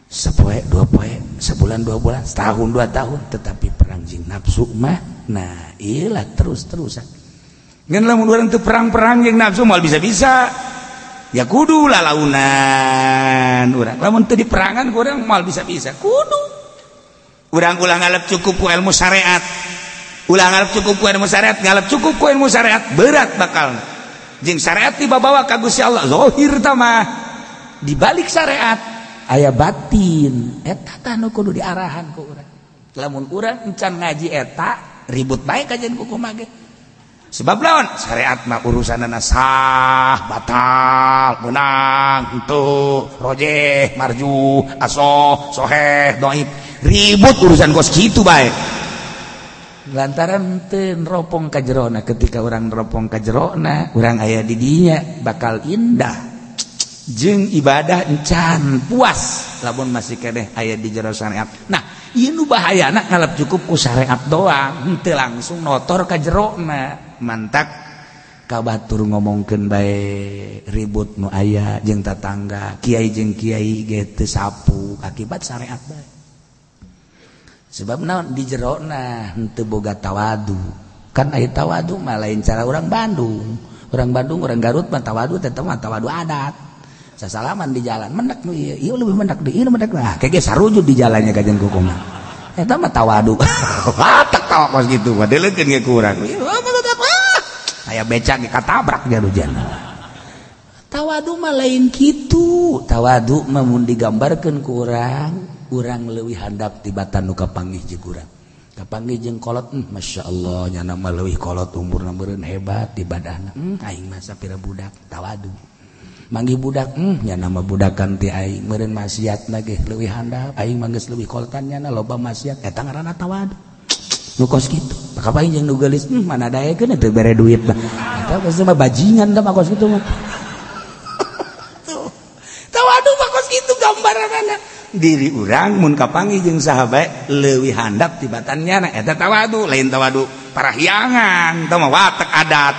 sepoe dua poe, sebulan dua bulan, setahun dua tahun, tetapi perang jeung nafsu mah nah ieu lah terus-terusan. Ngan lamun urang teu perang-perang jeung nafsu moal bisa-bisa. Ya kudu lalaunan urang lamun teu diperangan ku urang moal bisa-bisa kudu urang ulah ngalep cukup ku ilmu syariat, ulah ngalep cukup ku ilmu syariat, ngalep cukup ku ilmu syariat berat bakal jeung syariat dibawa ka Gusti Allah zahir tah mah di balik syariat aya batin eta tah nu kudu diarahan ku urang. Lamun urang encan ngaji eta ribut bae kajian ku kumaha ge. Sebab lawan syariat mah urusanana sah, batal, menang, henteu, rojeh, marju, asoh, soheh, dhaif. Ribut urusan kos kitu bae. Lantaran teu neropong ka jerona, ketika urang neropong ka jerona, urang aya di dinya bakal indah. Jeung ibadah encan puas lamun masih keneh aya di jero syariat. Nah, ieu nu bahayana ngalap cukup ku syariat doang, henteu langsung notor ka jerona. Mantak kabatur ngomongkeun bae ribut nu aya jeung tatangga, kiai jeung kiai ge teu sapu akibat syariat bae. Sebab naon di jerona henteu boga tawadu. Kan aya tawadu mah lain cara urang Bandung. Urang Bandung, urang Garut mah tawadu teh mah tawadu adat. Sasalaman di jalan mendak nu ieu, ieu leuwih mendak deui, ieu mendak. Nah, kege sarujud di jalannya kajian kukuman. Eta mah tawadu. Batak tawa kos kitu mah deuleukeun ge ku urang. Aya becak ge katabrak jarujan. Tawadu mah lain kitu. Tawadu mah mun digambarkeun ku urang, urang leuwih handap tibatan nu kapanggih jeung urang. Kapanggih jeung kolot, masyaallah nyana mah leuwih kolot umurna meureun hebat ibadahna. Aing mah sapira budak tawadu. Manggih budak, nyana mah budakan ti aing meureun maksiatna ge leuwih handap, aing mah geus leuwih kolotan nyana loba maksiat eta ngaranna tawadu. Nu kos kitu. Kapain jeung nu geulis, mana daekeun teu bere duit mah. Eta pasti mah bajingan da mah kos kitu mah. Tuh. Tawadu mah kos kitu gambaranana. Diri urang mun kapanggih jeung saha bae leuwih handap tibatan nyana eta tawadu, lain tawadu parahyangan, tah mah watek adat.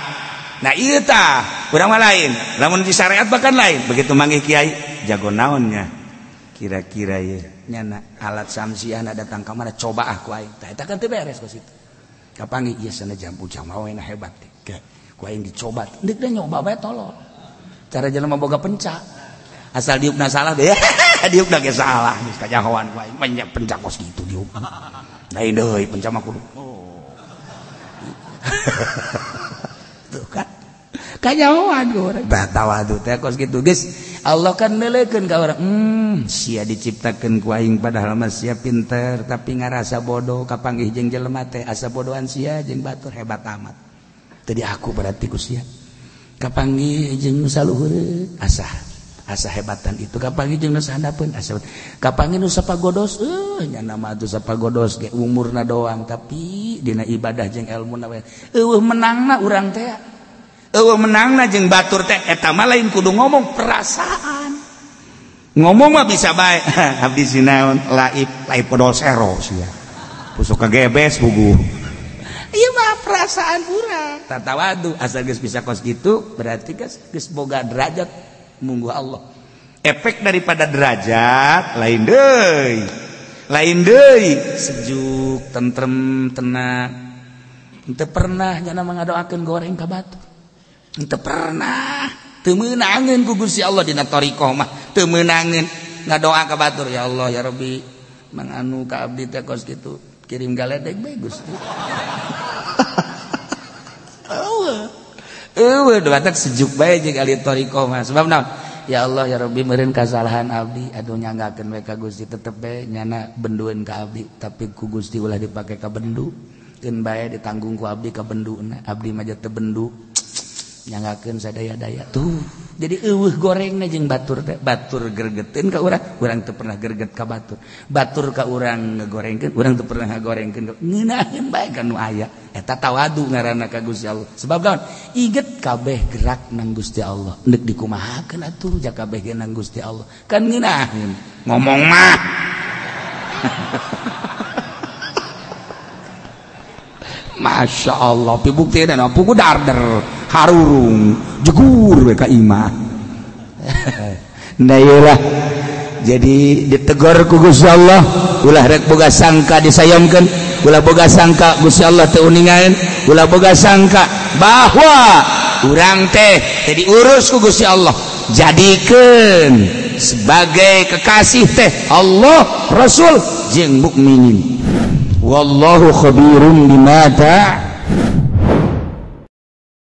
Nah ieu tah urang mah lain, lamun di syariat bahkan lain. Begitu manggih kiai jago naonnya kira-kira ieu nyana alat samsiahna datang ka mana coba ah ku aing. Tah eta kan teu beres kos kitu. Kapanggih ieu sana jambu jamawe na hebat teh. Ku aing dicoba, deuk da nyoba bae tolol. Cara jelema boga pencak. Asal diupna salah deh. Diupna ge salah geus kajahoan ku aing banyak pencak kos kitu diup. Lain deui pencak mah kudu. Oh. Tuh kan. Kanyahoan ku urang. Tah tawadu teh kos kitu geus. Allah kan neuleukeun ka urang. Sia diciptakeun ku aing padahal mah sia pinter tapi ngarasa bodoh kapanggih jeung jelema teh asa bodohan sia jeung batur hebat amat. Teu diaku berarti ku sia. Kapanggih jeung nu saluhureun asa asa hebatan itu kapanggih jeung nu sahandapeun asa kapanggih nu sapagodos nyana mah atuh sapagodos ge umurna doang tapi dina ibadah jeung elmuna we eueuh menangna urang teh eueuh menangna jeung batur teh eta mah lain kudu ngomong perasaan ngomong mah bisa bae abdi sinaon laib laib podol sero sia pusuk kagebes bugu ieu mah perasaan urang tatawadu asal geus bisa kos kitu berarti geus boga derajat munggu Allah. Efek daripada derajat lain deui sejuk tentrem tenang teu pernah nyana ngadoakeun goreng ka batur teu pernah teu meunangeun ku Gusti Allah dina thariqah mah teu meunangeun ngadoa ka batur ya Allah ya Rabbi mang anu ka abdi teh kos kitu kirim galedeg bae Gusti. Eueuh batak sejuk bae jeung ahli thariqah mah sebab naon ya Allah ya Rabbi meureun kasalahan abdi aduh nyanggakeun we ka Gusti tetep bae nyana bendueun ka abdi tapi ku Gusti ulah dipake ka bendu keun bae ditanggung ku abdi ka benduna abdi mah teu bendu nyanggakeun sadaya-daya tuh jadi eueuh gorengna jeung batur teh batur gergeteun ka urang urang teu pernah gerget ka batur batur ka urang ngegorengkeun urang teu pernah ngagorengkeun ngeunaheun bae ka nu aya eta tawadu ngaranna ka Gusti Allah sebab naon iget kabeh gerak nang Gusti Allah deuk dikumahakeun atuh ja kabeh ge nang Gusti Allah kan ngeunaheun ngomong mah. Masya Allah pibuktina pugu darder harurung jegur we ka imah. Nah iyalah jadi ditegur ku Gusti Allah ulah rek boga sangka disayangkeun ulah boga sangka Gusti Allah teu uningaeun ulah boga sangka bahwa urang teh teu diurus ku Gusti Allah jadikeun sebagai kekasih teh Allah Rasul jeung mukminin. Wallahu khabirum bima ta'malun.